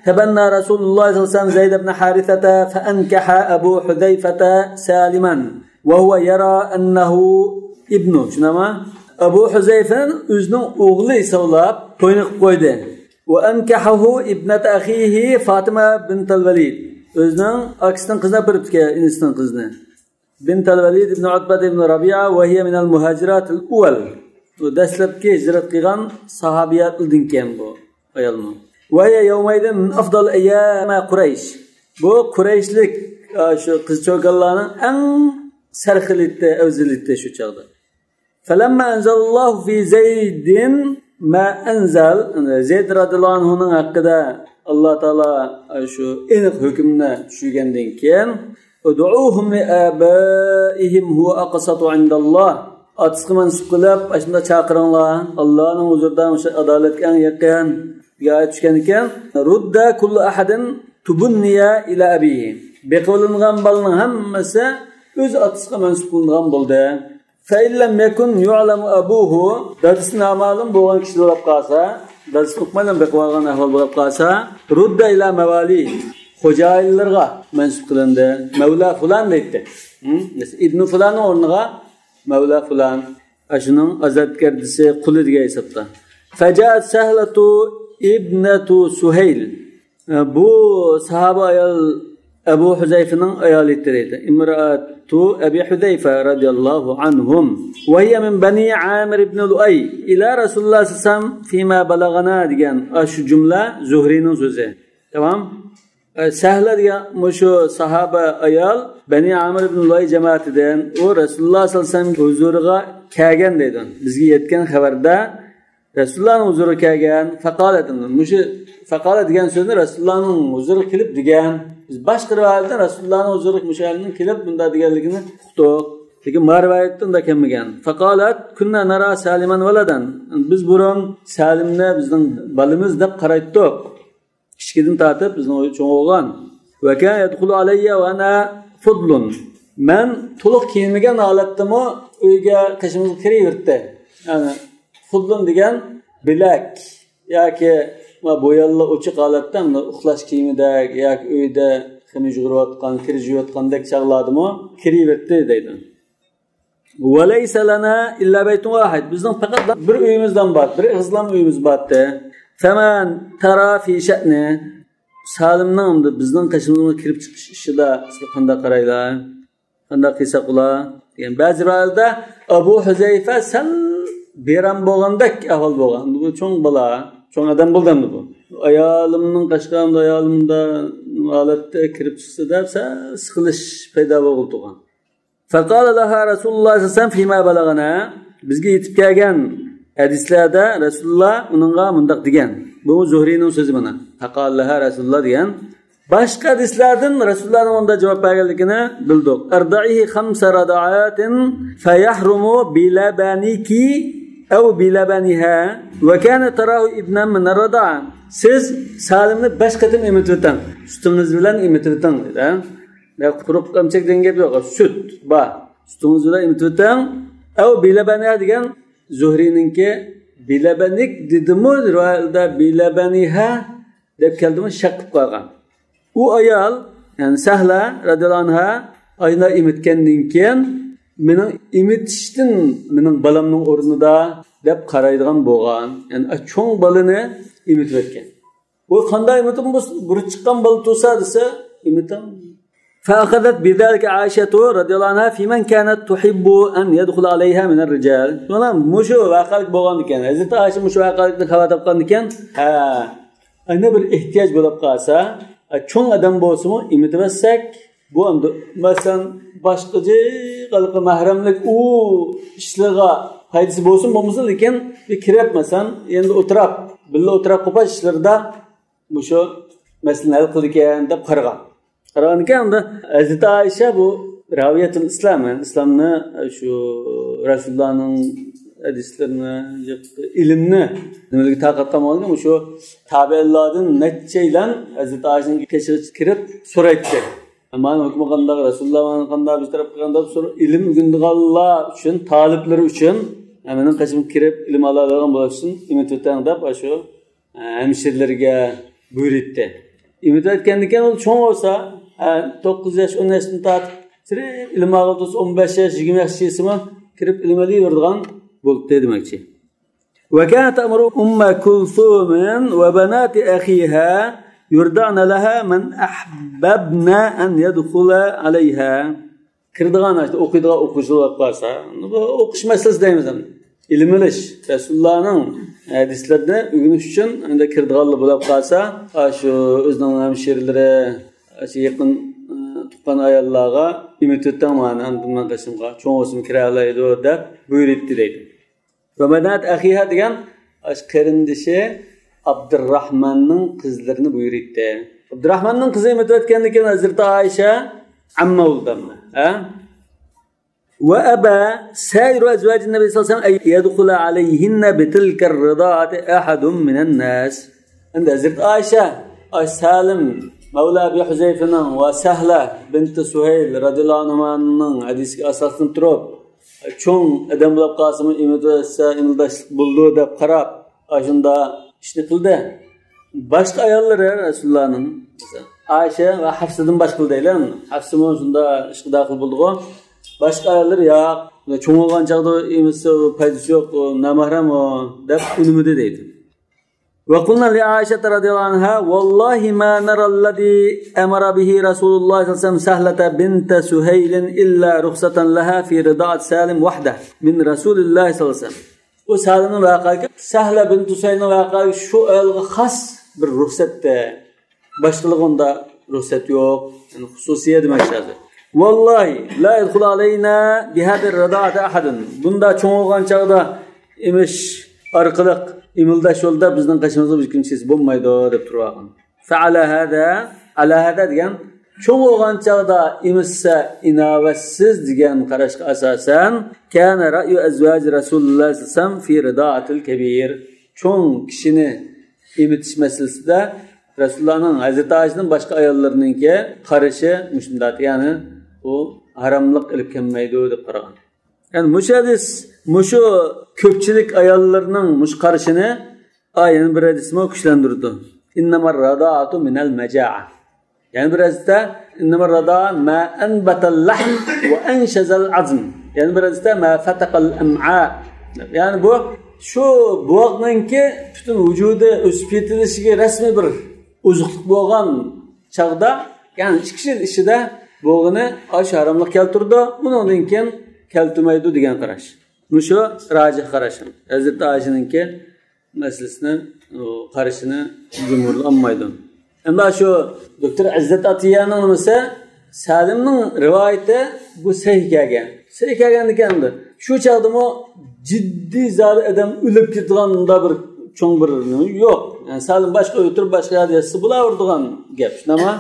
تبنى رسول الله صلى الله عليه وسلم زيد بن حارثة فأنكح أبو حذيفة سالما وهو يرى أنه ابنه. چۈشەندىڭلارمۇ؟ ئەبۇ ھۇزەيفە ئۆزىنىڭ ئوغلى ھېسابلاپ تويىنى قىلىپ قويدى. وأنكحه ابنة أخيه فاطمة بنت الوليد. ئۆزىنىڭ ئاكىسىنىڭ قىزىنى ئاپىرىپتىكەن، ئىنىسىنىڭ قىزىنى. بنت الوليد بن عتبة بن ربيعة وهي من المهاجرات الأول. ئۇ دەسلەپكى ھىجرەت قىلغان ساھابىياتلاردىن ئىكەن بۇ ئايالمۇ. وهي يومئذ من أفضل أيام قريش. بۇ قۇرەيشلىك، ئا، شۇ قىز چوكانلارنىڭ ئەڭ سەرخىلى ئىدى، ئەۋزىلى ئىدى شۇ چاغدا. فلما أنزل الله في زيد ما أنزل، زەيد رەزىياللاھۇ ئەنھۇنىڭ ھەققىدە ئاللا تائالا شۇ ئېنىق ھۆكۈمنى چۈشۈرگەندىن كېيىن، ادعوهم لآبائهم هو أقسط عند الله. ئاتىسىغا مەنسۇپ قىلىپ، ئاشۇنداق چاقىرىڭلار. ئاللانىڭ ھۇزۇرىدا مۇشۇ ئادالەتكە ئەڭ يېقىن دېگەن ئايەت چۈشكەن ئىكەن. رد كل أحد تبني إلى أبيه. بېقىۋېلىنغان بالىنىڭ ھەممىسى ئۆز ئاتىسىغا مەنسۇپ قىلىنغان بولدى. فإن لم يكن يعلم أبوه، دادىسى نامەلۇم بولغان كىشى بولۇپ قالسا، دادىسىنى ئۇقمايلا بېقىۋالغان ئەھۋال بولۇپ قالسا، رد إلى مواليه، خوجايىنلىرىغا مەنسۇپ قىلىندى. مەۋلا فۇلان دەيتتى. ھە؟ مەسىلەن، ئىبنى فۇلاننىڭ ئورنىغا مەۋلا فۇلان. ئاشۇنىڭ ئازادگەردىسى، قۇلى دېگەن ھېسابتا. فجاءت سهلة ابنة سهيل. بۇ ساھابە ئايال ئەبۇ ھۇزەيفىنىڭ ئايالى ئىدى دەيدۇ. امرأة أبي حذيفة رضي الله عنهم. وهي من بني عامر بن لؤي. إلى رسول الله صلى الله عليه وسلم فيما بلغنا دېگەن ئاشۇ جۈملە زۇھرىنىڭ سۆزى. تامام. ئە، سەھلە دېگەن مۇشۇ ساھابە ئايال بەنى ئامىر ئىبن لۇئەي جامائىتىدىن. ئۇ رەسۇلۇللا سەللەللاھۇ ئەلەيھى ۋەسەللەم ھۇزۇرىغا كەلگەن دەيدۇ. بىزگە يەتكەن خەۋەردە رەسۇلۇللانىڭ ھۇزۇرىغا كەلگەن. فقالت، مۇشۇ فقالت دېگەن سۆزنى رەسۇلۇللانىڭ ھۇزۇرىغا كېلىپ دېگەن. بىز باشقا رىۋايەتتىن رەسۇلۇللانىڭ ھۇزۇرىغا مۇشۇ ئايالنىڭ كېلىپ مۇنداق دېگەنلىكىنى ئۇقتۇق. لېكىن ما رىۋايەتتە ئۇنداق كەلمىگەن. فقالت، كنا نرى سالما ولدا. بىز بۇرۇن سالىمنى بىزنىڭ بالىمىز دەپ قارايتتۇق. كىچىكىدىن تارتىپ بىزنىڭ ئۆيدە چوڭ بولغان. وكان يدخل علي وأنا فضل. مەن تولۇق كىيىنمىگەن ھالەتتىمۇ ئۆيگە قېشىمىزغا كىرىۋېرەتتى. يەنى فۇدلۇن دېگەن بىلەك ياكى بويانلا ئوچۇق ھالەتتە، مۇنداق ئۇخلاش كىيىمىدەك ياكى ئۆيدە خېمىر يۇغۇرۇۋاتقان، كىر يۇيۇۋاتقاندەك چاغلاردىمۇ كىرىۋېرەتتى دەيدۇ. وليس لنا إلا بيت واحد. بىزنىڭ پەقەت بىر ئۆيىمىزلا بار، بىر ئېغىزلا ئۆيىمىز بار ئىدى. فما ترى في شأنه. سالىمنىڭ بىزنىڭ قېشىمىزغا كىرىپ چىقىش ئىشىدا سىلەر قانداق قارايلا؟ قانداق قىلساق بولا؟ دېگەن. بەزى رىۋايەتلەردە ئەبۇ ھۇزەيفە سەل بىئارام بولغاندەك ئەھۋال بولغان. بۇ چوڭ بالا، چوڭ ئادەم بولدى ئەمدى بۇ. ئايالىمنىڭ قېشىغا، ئايالىمدا ھالەتتە كىرىپ چىقسا دەپ سەل سىقىلىش پەيدا بولغىلى تۇرغان. فقال لها رسول الله صلى الله عليه وسلم فيما بلغنا. بىزگە يېتىپ كەلگەن ھەدىسلەردە رەسۇلۇللا ئۇنىڭغا مۇنداق دېگەن. بۇ زۇھرىنىڭ سۆزى مانا. فقال لها رسول الله دېگەن. باشقا ھەدىسلەردىن رەسۇلۇللانىڭ ئۇنداق جاۋاب بەرگەنلىكىنى بىلدۇق. أرضعيه خمس رضعات فيحرم بلبنك أو بلبنها وكانت تراه ابنا من الرضاعة. سىز سالىمنى بەش قېتىم ئېمىتىۋېتىڭ. سۈتىڭىز بىلەن ئېمىتىۋېتىڭ دېدى. يا قۇرۇق ئەمچەك دېگەن گەپ يوق. سۈت بار. سۈتىڭىز بىلەن ئېمىتىۋېتىڭ. ئەۋ بىلەبەنىھە دېگەن زۇھرىنىڭكى بىلەبەنىك دېدىمۇ، رىۋايەتلەردە بىلەبەنىھە دەپ كەلدىمۇ، شەك قىلىپ قالغان. ئۇ ئايال، يەنى سەھلە رەزىياللاھۇ ئەنھا، ئاينا ئېمىتكەندىن كېيىن، مېنىڭ ئېمىتىشتىن مېنىڭ بالامنىڭ ئورنىدا دەپ قارايدىغان بولغان. يەنى چوڭ بالىنى ئېمىتىۋەتكەن. بۇ قانداق ئېمىتىڭ بولسۇن، بۇرۇت چىققان بالا تۇرسا دېسە، ئېمىتىڭ. فأخذت بذلك عائشة رضي الله عنها في من كانت تحب أن يدخل عليها من الرجال. مانا مۇشۇ ۋەقەلىك بولغاندىكەن، ھەزرىتى ئائىشە مۇشۇ ۋەقەلىكتىن خەۋەر تاپقاندىكەن، ھە، ئەنە بىر ئېھتىياج بولۇپ قالسا، چوڭ ئادەم بولسىمۇ ئېمىتىۋەتسەك، بۇ ئەمدى، مەسىلەن، باشقا جىق ھېلىقى مەھرەملىك ئۇ ئىشلىرىغا پايدىسى بولسۇن بولمىسۇن، لېكىن بىر كىرىپ، مەسىلەن، يېنىدا ئولتۇراپ، بىللە ئولتۇراپ قوپاش ئىشلىرىدا مۇشۇ مەسىلىنى ھەل قىلىدىكەن دەپ قارىغان. قارىغاندىكىن، ئەمدى ھەزرىتى ئائىشە بۇ راۋىيەتۇل ئىسلام، يەنى ئىسلامنى، شۇ رەسۇلۇللانىڭ ھەدىسلىرىنى، ئىلىمنى نېمىلىگە تارقاتقان بولغاندىكىن، مۇشۇ تابىئىنلاردىن نەچچەيلەن ھەزرىتى ئائىشىنىڭ قېشىغا كىرىپ سورايتتى. مانا ھۆكمى قانداق، رەسۇلۇللا مانا قانداق بىر تەرەپ قىلغان دەپ سورا-، ئىلىم ئۆگىنىدىغانلار ئۈچۈن، تالىپلىرى ئۈچۈن، مېنىڭ قېشىمغا كىرىپ ئىلىم ئالالايدىغان بولۇش ئۈچۈن ئېمىتىۋېتىڭ دەپ، ئاشۇ ھەمشىرىلىرىگە بۇيرۇيتتى. ئېمىتىۋەتكەندىن كېيىن ئۇ چوڭ بولسا، ھە، توققۇز ياش، ئون ياشتىن تارتىپ، سىرت ئىلىم ئالغىلى تۇرسا، ئون بەش ياش، يىگىرمە ياش يېسىمۇ كىرىپ ئىلىم ئېلىۋېرىدىغان بولدى دېمەكچى. وكانت تأمر أم كلثوم وبنات أخيها يرضعن لها من أحببن أن يدخل عليها. كىرىدىغان، ئوقۇيدىغان ئوقۇغۇچىلار بولۇپ قالسا، بۇ ئوقۇش مەسىلىسى دەيمىز ئەمدى. ئىلىم ئېلىش، رەسۇلۇللانىڭ ھەدىسلىرىنى ئۆگىنىش ئۈچۈن ئەمدى كىرىدىغانلار بولۇپ قالسا، شۇ ئۆزىنىڭ ھەمشىرىلىرى، شۇ يېقىن، ئى، تۇغقان ئاياللارغا ئېمىتىۋېتىڭ مانا، ئەمدى مېنىڭ قېشىمغا، چوڭ بولسىمۇ كىرەلەيدۇ دەپ بۇيرۇيتتى دەيدۇ. ۋە بەنات ئەخىھا دېگەن ئاشۇ قېرىندىشى ئابدۇرراھماننىڭ قىزلىرىنى بۇيرۇيتتى. ئابدۇرراھماننىڭ قىزى ئېمىتىۋەتكەندىن كېيىن ھەزرىتى ئائىشە ئەممە بولدى ئەمدى. ھە؟ وأبى سائر أزواج النبي صلى الله عليه وسلم أن يدخل عليهن بتلك الرضاعة أحد من الناس. ئەمدى ھەزرىتى ئائىشە، ئاي سالىم مەۋلا ئەبى ھۇزەيفىنىڭ ۋە سەھلە بىنتى سۇھەيل رەزىياللاھۇ ئەنھۇمانىڭ ھەدىسىگە ئاساسلىنىپ تۇرۇپ، چوڭ ئادەم بولۇپ قالسىمۇ ئېمىتىۋەتسە ئېمىلداشلىق بولىدۇ دەپ قاراپ، ئاشۇنداق ئىشنى قىلدى. باشقا ئاياللىرى رەسۇلۇللانىڭ، ئائىشە ۋە ھەفسىدىن باشقا دەيلى. ھەفسىمۇ شۇنداق ئىشقا داخىل بولدىغۇ. باشقا ئاياللىرى ياق، چوڭ بولغان چاغدا ئېمىتسە پايدىسى يوق، نامەھرەم ئۇ دەپ ئۇنىمىدى دەيدۇ. وقلنا لعائشة رضي الله عنها: والله ما نرى الذي أمر به رسول الله صلى الله عليه وسلم سهلة بنت سهيل إلا رخصة لها في رضاعة سالم وحده من رسول الله صلى الله عليه وسلم. بۇ سالىمنىڭ ۋەقەسى، سەھلە بىنتى سۇھەيلنىڭ ۋەقەسى شۇ ئايالغا خاس بىر رۇخسەتتە. باشقىلارغا ئۇنداق رۇخسەت يوق، يەنى خۇسۇسىيە دېمەكچى ھازىر. والله لا يدخل علينا بهذه الرضاعة أحد. بۇنداق چوڭ بولغان چاغدا ئېمىش ئارقىلىق ئېمىلداش يولىدا بىزنىڭ قېشىمىزغا بىر كۈن چىقسا بولمايدۇ دەپ تۇرۇۋالغان. فعلى هذا، على هذا دېگەن، چوڭ بولغان چاغدا ئېمىتسە ئىناۋەتسىز دېگەن قاراشقا ئاساسەن، كان رأي أزواج رسول الله صلى الله عليه وسلم في رضاعة الكبير. چوڭ كىشىنى ئېمىتىش مەسىلىسىدە رەسۇلۇللانىڭ، ھەزرىتى ئائىشىدىن باشقا ئاياللىرىنىڭكى قارىشى مۇشۇنداق، يەنى ئۇ ھاراملىق ئېلىپ كەلمەيدۇ دەپ قارىغان. يەنى مۇشۇ ھەدىس، مۇشۇ كۆپچىلىك ئاياللىرىنىڭ مۇشۇ قارىشىنى، ئا، يەنە بىر ھەدىسمۇ كۈچلەندۈرىدۇ. إنما الرضاعة من المجاعة. يەنە بىر ھەدىستە، إنما الرضاعة ما أنبت اللحم وأنشز العظم. يەنە بىر ھەدىستە، ما فتق الأمعاء. يەنى بۇ شۇ بوۋاقنىڭكى پۈتۈن ۋۇجۇدى ئۆسۈپ يېتىلىشىگە رەسمىي بىر ئوزۇقلۇق بولغان چاغدا، يەنى ئىككى يىل ئىچىدە بولغىنى ئاشۇ ھاراملىق كەلتۈرىدۇ، ئۇنىڭدىن كېيىن كەلتۈرمەيدۇ دېگەن قاراش. مۇشۇ راجىھ قاراش. ھەزرىتى ئائىشىنىڭكى مەسىلىسىنى، ئۇ، قارىشىنى جۇمھۇرلار ئالمايدۇ. ئەمما شۇ دوكتور ئىززەت ئاتىيەنىڭ نېمىسى، سالىمنىڭ رىۋايىتى بۇ سەھىھ كەلگەن. سەھىھ كەلگەندىكىن ئەمدى شۇ چاغدىمۇ جىددىي زادى ئادەم ئۆلۈپ كېتىدىغان مۇنداق بىر چوڭ بىر نېمە يوق. يەنى سالىم باشقا ئۆيدە تۇرۇپ باشقا يەردە ياتسا بولۇۋېرىدىغان گەپ، شۇنداقمۇ؟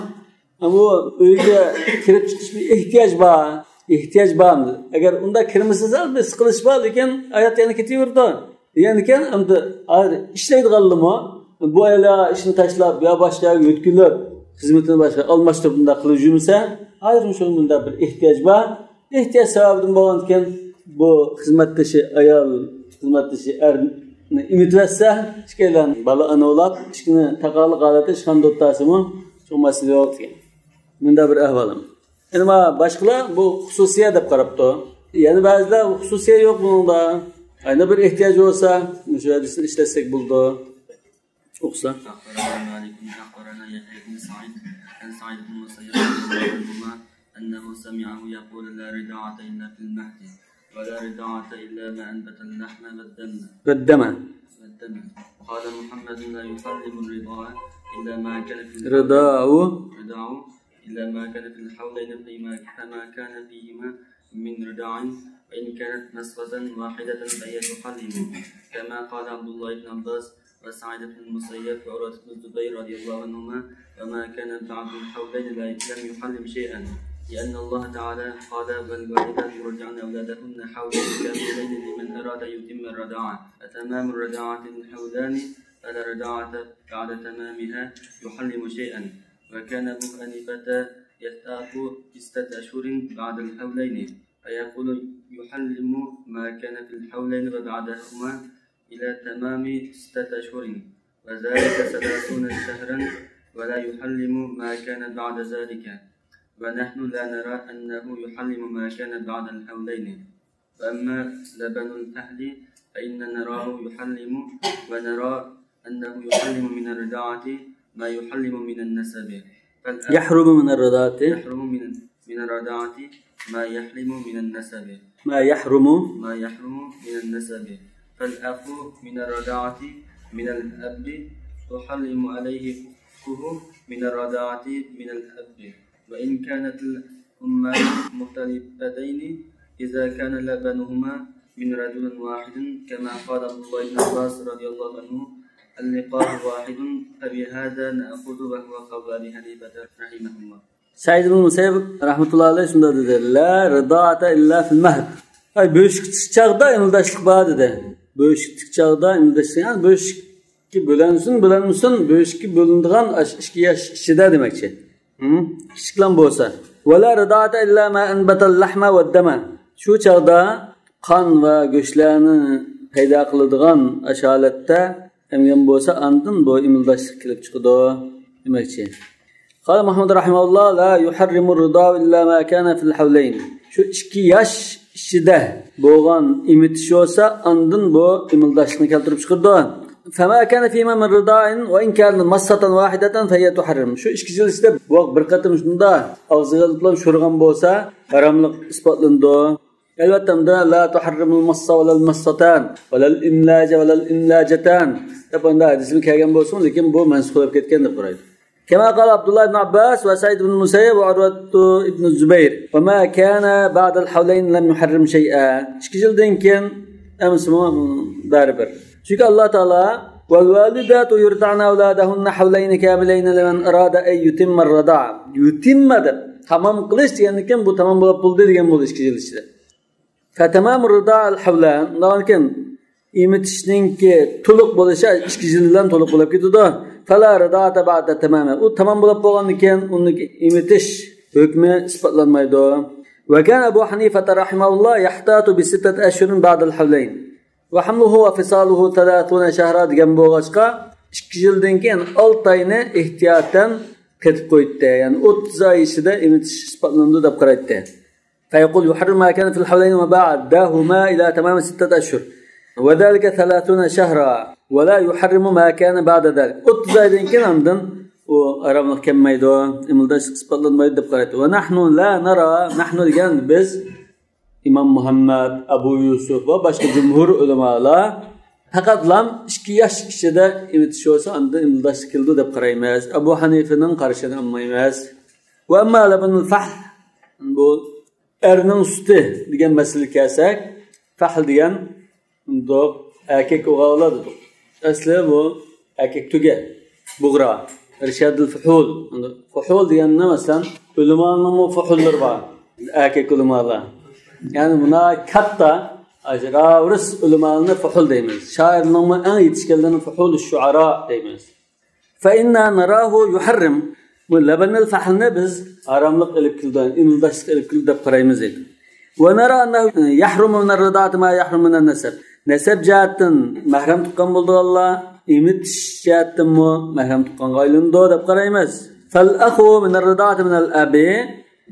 بۇ ئۆيگە كىرىپ چىقىش بىر ئېھتىياج بار. ئېھتىياج بار. ئەگەر ئۇنداق كىرمىسىڭىز، بىر سىقىلىش بار، لېكىن ھايات يەنە كېتىۋېرىدۇ. دېگەندىكىن، ئەمدى ھازىر ئىشلەيدىغانلىرىمۇ بۇ ئاياللار ئىشنى تاشلاپ، يا باشقا يەرگە يۆتكىلىپ، خىزمىتىنى باشقا ئالماشتۇرۇپ، بۇنداق قىلىپ يۈرمىسە، ھازىر شۇ مۇنداق بىر ئېھتىياج بار. ئېھتىياج سەۋەبىدىن بولغاندىكىن، بۇ خىزمەتدىشى ئايال، خىزمەتدىشى ئەرنى ئېمىتىۋەتسە، ئىككىيلەن بالا ئانا بولۇپ، ئىككىنى تاقابىل ھالەتتە ئىشخانىدا ئولتۇرسىمۇ، چوڭ مەسىلە يوق دېگەن. مۇنداق بىر ئەھۋال. ئەمما باشقىلار بۇ خۇسۇسىيە دەپ قاراپتۇ. يەنە بەزىلەر خۇسۇسىيە يوق بۇنىڭدا. ئەنە بىر ئېھتىياج بولسا، مۇشۇ ھەدىسنى ئىشلەتسەك بولىدۇ. ئوقۇسا. أخبرنا مالك، أخبرنا يحيى بن سعيد، عن سعيد بن المسيب رضي الله عنهما أنه سمعه يقول: لا رضاعة إلا في المهد، ولا رضاعة إلا ما أنبت اللحم والدم. والدم. والدم. قال محمد: لا يحرم الرضاع إلا ما كان في الحوض. رضاع. رضاع إلا ما كان في الحولين فيما، فما كان فيهما من رضاع، وإن كانت نسخة واحدة فهي تحرم، كما قال عبد الله بن عباس وسعيد بن المسيب وعروة بن الزبير رضي الله عنهما: وما كان بعد الحولين لا، لم يحرم شيئا، لأن الله تعالى قال: والوالدات يرضعن أولادهن حولين كاملين لمن أراد أن يتم الرضاعة، فتمام الرضاعة الحولان، فلا رضاعة بعد تمامها يحرم شيئا. وكان أبو حنيفة يستأخر ستة أشهر بعد الحولين، فيقول: يحرم ما كان في الحولين وبعدهما إلى تمام ستة أشهر، وذلك ثلاثون شهرا، ولا يحرم ما كان بعد ذلك، ونحن لا نرى أنه يحرم ما كان بعد الحولين. وأما لبن الفحل فإن نراه يحرم، ونرى أنه يحرم من الرضاعة ما يحرم من النسب. فالأخ يحرم من الرضاعة. يحرم من، من الرضاعة ما يحرم من النسب. ما يحرم. ما يحرم من النسب. فالأخ من الرضاعة من الأب تحرم عليه أخته من الرضاعة من الأب، وإن كانت الأمان مختلفتين، إذا كان لبنهما من رجل واحد، كما قال عبد الله بن عباس رضي الله عنه: اللقاح واحد، فبهذا نأخذ، وهو قول أبي حنيفة رحمه الله. سەئىد ئىبن مۇسەييىب رەھمەتۇللاھى ئەلەيھ شۇنداق دېدى: لا رضاعة إلا في المهد. ئاي، بۆشۈكتىكى چاغدا ئىمىلداشلىق بار دېدى. بۆشۈكتىكى چاغدا ئىمىلداشلىق، يەنى بۆشۈككە بۆلەنسۇن، بۆلەنمىسۇن، بۆشۈككە بۆلۈنىدىغان ئاشۇ ئىككى ياش ئىچىدە دېمەكچى. ھە؟ كىچىكلەم بولسا. ولا رضاعة إلا ما أنبت اللحم والدم. شۇ چاغدا قان ۋە گۆشلەرنى پەيدا قىلىدىغان ئاشۇ ھالەتتە ئەمگەن بولسا، ئاندىن بۇ ئىمىلداشلىق كېلىپ چىقىدۇ دېمەكچى. قال محمد رحمه الله: لا يحرم الرضاع إلا ما كان في الحولين. شۇ ئىككى ياش ئىچىدە بولغان ئېمىتىش بولسا، ئاندىن بۇ ئىمىلداشلىقنى كەلتۈرۈپ چىقىرىدۇ. فما كان فيهما من رضاع وإن كان مصة واحدة فهي تحرم. شۇ ئىككى يىل ئىچىدە بۇ بىر قېتىم شۇنداق ئاغزىغا ئېلىپ شورىغان بولسا، ھاراملىق ئىسپاتلىنىدۇ. ئەلۋەتتە، ئۇندا لا تحرم المصة ولا المصتان ولا الإملاج ولا الإملاجتان دەپ ئۇندا ھەدىسمۇ كەلگەن بولسىمۇ، لېكىن بۇ مەنسۇخ بولۇپ كەتكەن دەپ قارايدۇ. كما قال عبد الله بن عباس وسعيد بن المسيب وعروة بن الزبير: وما كان بعد الحولين لم يحرم شيئا. ئىككى يىلدىن كېيىن ئەمسىمۇ بەرىبىر. چۈنكى ئاللا تائالا: والوالدات يرضعن أولادهن حولين كاملين لمن أراد أن يتم الرضاعة. يتم دەپ تامام قىلىش دېگەندىن كېيىن بۇ تامام بولۇپ بولدى دېگەن بولدى ئىككى يىل ئىچىدە. فتمام الرضاع الحولان، ئۇنداقكەن ئېمىتىشنىڭكى تولۇق بولۇشى ئىككى يىل بىلەن تولۇق بولۇپ كېتىدۇ. فلا رضاعة بعد تمامه. ئۇ تامام بولۇپ بولغاندىن كېيىن ئۇنىڭ ئېمىتىش ھۆكمى ئىسپاتلانمايدۇ. وكان أبو حنيفة رحمه الله يحتاط بستة أشهر بعد الحولين، وحمله وفصاله ثلاثون شهرا دېگەن بولغاچقا، ئىككى يىلدىن كېيىن ئالتە ئاينى ئېھتىياتەن قېتىپ قويدى. يەنى ئوتتۇز ئاي ئىچىدە ئېمىتىش ئىسپاتلىنىدۇ دەپ قارايتتى. فيقول: يحرم ما كان في الحولين وبعدهما إلى تمام ستة أشهر، وذلك ثلاثون شهرا، ولا يحرم ما كان بعد ذلك. ئوتتۇز ئايدىن كېيىن ئاندىن ئۇ ھاراملىق كەلمەيدۇ، ئىمىلداشلىق ئىسپاتلانمايدۇ دەپ قارايتتى. ونحن لا نرى، نحن دېگەن بىز، ئىمام مۇھەممەد، ئەبۇ يۈسۈپ ۋە باشقا جۇمھۇر ئۆلىمالار پەقەتلام ئىككى ياش ئىچىدە ئېمىتىش بولسا، ئاندىن ئىمىلداشلىق كېلىدۇ دەپ قارايمىز. ئەبۇ ھەنىفىنىڭ قارىشىنى ئالمايمىز. وأما لبن الفحل، بۇ ئەرنىڭ سۈتى دېگەن مەسىلىگە كەلسەك، فەھل دېگەن مۇنداق ئەركەك ئوغۇللار دېدۇق. ئەسلى بۇ ئەركەك تۆگە، بۇغرا، رشادىل فۇھۇل. فۇھۇل دېگەننى مەسىلەن، ئۆلىمانىڭمۇ فۇھۇللىرى بار، ئەركەك ئۆلىمالار. يەنى مۇنا كاتتا، راۋۇرۇس ئۆلىمالارنى فۇھۇل دەيمىز. شائىرنىڭمۇ ئەڭ يېتىشكەنلىرىنى فۇھۇل شۇئارا دەيمىز. فإنا نراه يحرم. بۇ لبن الفحلنى بىز ھاراملىق ئېلىپ كېلىدۇ، ئىمىلداشلىق ئېلىپ كېلىدۇ دەپ قارايمىز دەيدۇ. ونرى أنه يحرم من الرضاعة ما يحرم من النسب. نەسەب جەھەتتىن مەھرەم تۇغقان بولىدىغانلار ئېمىتىش جەھەتتىنمۇ مەھرەم تۇغقانغا ئايلىنىدۇ دەپ قارايمىز. فالأخ من الرضاعة من الأب.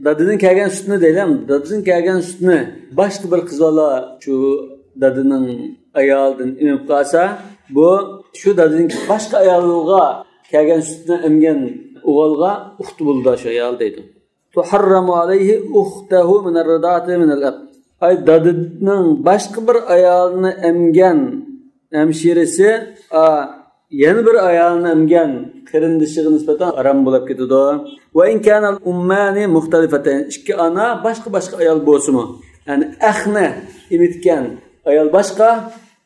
دادىدىن كەلگەن سۈتنى دەيلى، دادىدىن كەلگەن سۈتنى باشقا بىر قىز بالا شۇ دادىنىڭ ئايالىدىن ئېمىپ قالسا، بۇ شۇ دادىدىن باشقا ئايالغا كەلگەن سۈتنى ئەمگەن ئوغۇلغا ئۇخت بولىدۇ شۇ ئايال دەيدۇ. تحرم عليه أخته من الرضاعة من الأب. ئاي، دادىنىڭ باشقا بىر ئايالنى ئەمگەن ھەمشىرىسى، ئا، يەنە بىر ئايالنى ئەمگەن قېرىندىشىغا نىسبەتەن ھارام بولۇپ كېتىدۇ. وإن كان الأمان مختلفتين. ئىككى ئانا باشقا-باشقا ئايال بولسىمۇ، يەنى ئەخنى ئېمىتكەن ئايال باشقا،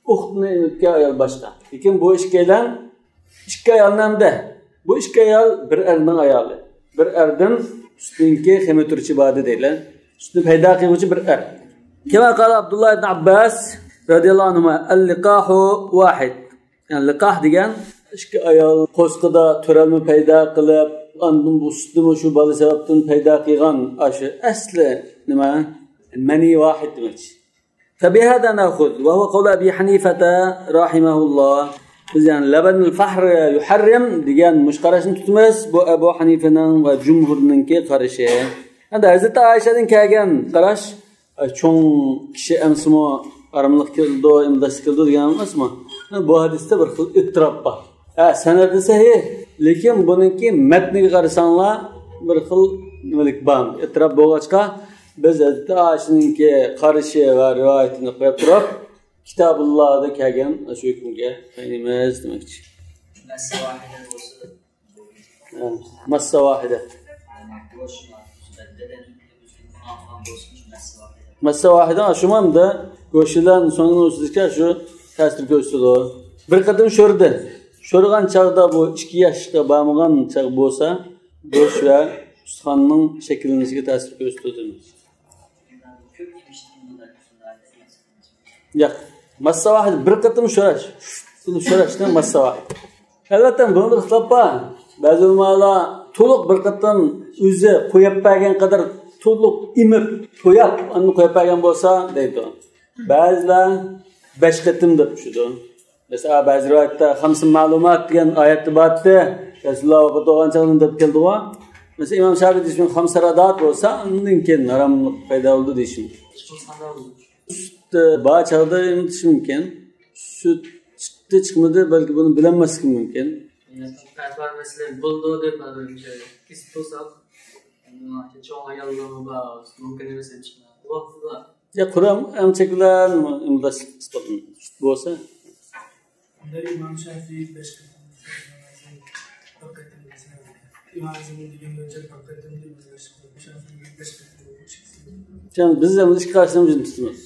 ئۇختنى ئېمىتكەن ئايال باشقا. لېكىن بۇ ئىككىيلەن ئىككى ئايالنى ئەمدى. بۇ ئىككى ئايال بىر ئەرنىڭ ئايالى. بىر ئەردىن سۈتنىڭكى خېمىرتۇرۇچى باردى دەيلى. سۈتنى پەيدا قىلغۇچى بىر ئەر. كما قال عبد الله بن عباس رضي الله عنهما، اللقاح واحد. يەنى لىقاھ دېگەن ئىككى ئايال قورسىقىدا تۆرەلمە پەيدا قىلىپ، ئاندىن بۇ سۈتنىمۇ شۇ بالا سەۋەبتىن پەيدا قىلغان، ئاشۇ ئەسلى نېمە؟ مەنىي ۋاھىد دېمەكچى. فبهذا نأخذ، وهو قول أبي حنيفة رحمه الله. بىز يەنى لبن الفحل يحرم دېگەن مۇشۇ قاراشنى تۇتىمىز. بۇ ئەبۇ ھەنىفىنىڭ ۋە جۇمھۇرنىڭكى قارىشى. ئەمدى ھەزرىتى ئائىشەدىن كەلگەن قاراش، ئە، چوڭ كىشى ئەمسىمۇ ھاراملىق كېلىدۇ، ئىمداشلىق كېلىدۇ دېگەن ئەمەسمۇ؟ بۇ ھەدىستە بىر خىل ئىتتىراپ بار. ھە، سەنەدى سەھىھ، لېكىن بۇنىڭكى مەتنىگە قارىساڭلار، بىر خىل نېمىلىك بار، ئىتتىراپ بولغاچقا، بىز ھەزرىتى ئائىشىنىڭكى قارىشى ۋە رىۋايىتىنى قويۇپ تۇرۇپ، كىتابۇللادا كەلگەن شۇ ھۆكۈمگە تايىنىمىز دېمەكچى. مەسسە ۋاھىدە بولسا، ھە، مەسسە ۋاھىدە. مەسسە ۋاھىدە، شۇمامدا گۆشىلەن سۆڭنىڭ ئۈستىدىكى شۇ تەسىر كۆرسىتىدۇ. بىر قېتىم شورىدى. شورىغان چاغدا بۇ ئىككى ياشقا بارمىغان چاغ بولسا، گۆش ۋە ئۇستىخاننىڭ شەكىللىنىشىگە تەسىر كۆرسىتىدۇ. ياق. مەسسە ۋاھىدە، بىر قېتىم شوراش. شۇ شوراشنى مەسسە ۋاھىدە. ئەلۋەتتە، بۇنىڭدا ئىختىلاپ بار. بەزى ئۆلىمالار تولۇق بىر قېتىم ئۆزى قويۇپ بەرگەن قەدەر تولۇق ئېمىپ، توياپ، ئاندىن قويۇپ بەرگەن بولسا دەيدۇ. بەزىلەر بەش قېتىم دەپ چۈشىدۇ. مەسىلەن، بەزى رىۋايەتتە خەمسە مەلۇمات دېگەن ئايەتتە بارتتى. رەسۇلۇللا ۋاپات بولغان چاغدا دەپ كەلدىغۇ. مەسىلەن، ئىمام شافىي دېيىشى خەمسە رادات بولسا، ئاندىن كېيىن ھاراملىق پەيدا بولدى دېيىشى. سۈت بار چاغدا ئېمىتىش مۇمكىن. سۈت چىقتى، چىقمىدى، بەلكى بۇنى بىلەلمەسلىكى مۇمكىن. پەتىۋا مەسىلەن بولىدۇ دەپ ھازىر كېسىپ تۇرساق، چوڭ ئاياللارمۇ بار، مۇمكىن ئەمەس دەپ چىقىدۇ. ۋاقتىدا. يا قۇرئان ئەمچەكلەر ئىمداشلىق ئىسپاتلىنىدۇ. سۈت بولسا. ئۇندا ئىمام شافىي بەش قېتىم، بىر قېتىم دېسە، ئىمام ئەزەم دېگەن بويىچە بىر قېتىم دەپ ئۆزگەرتىش قىلدى. شافىي بەش قېتىم دېدى. بىز ئەمدى ئىككى قارىشىنى بىز تۇتىمىز.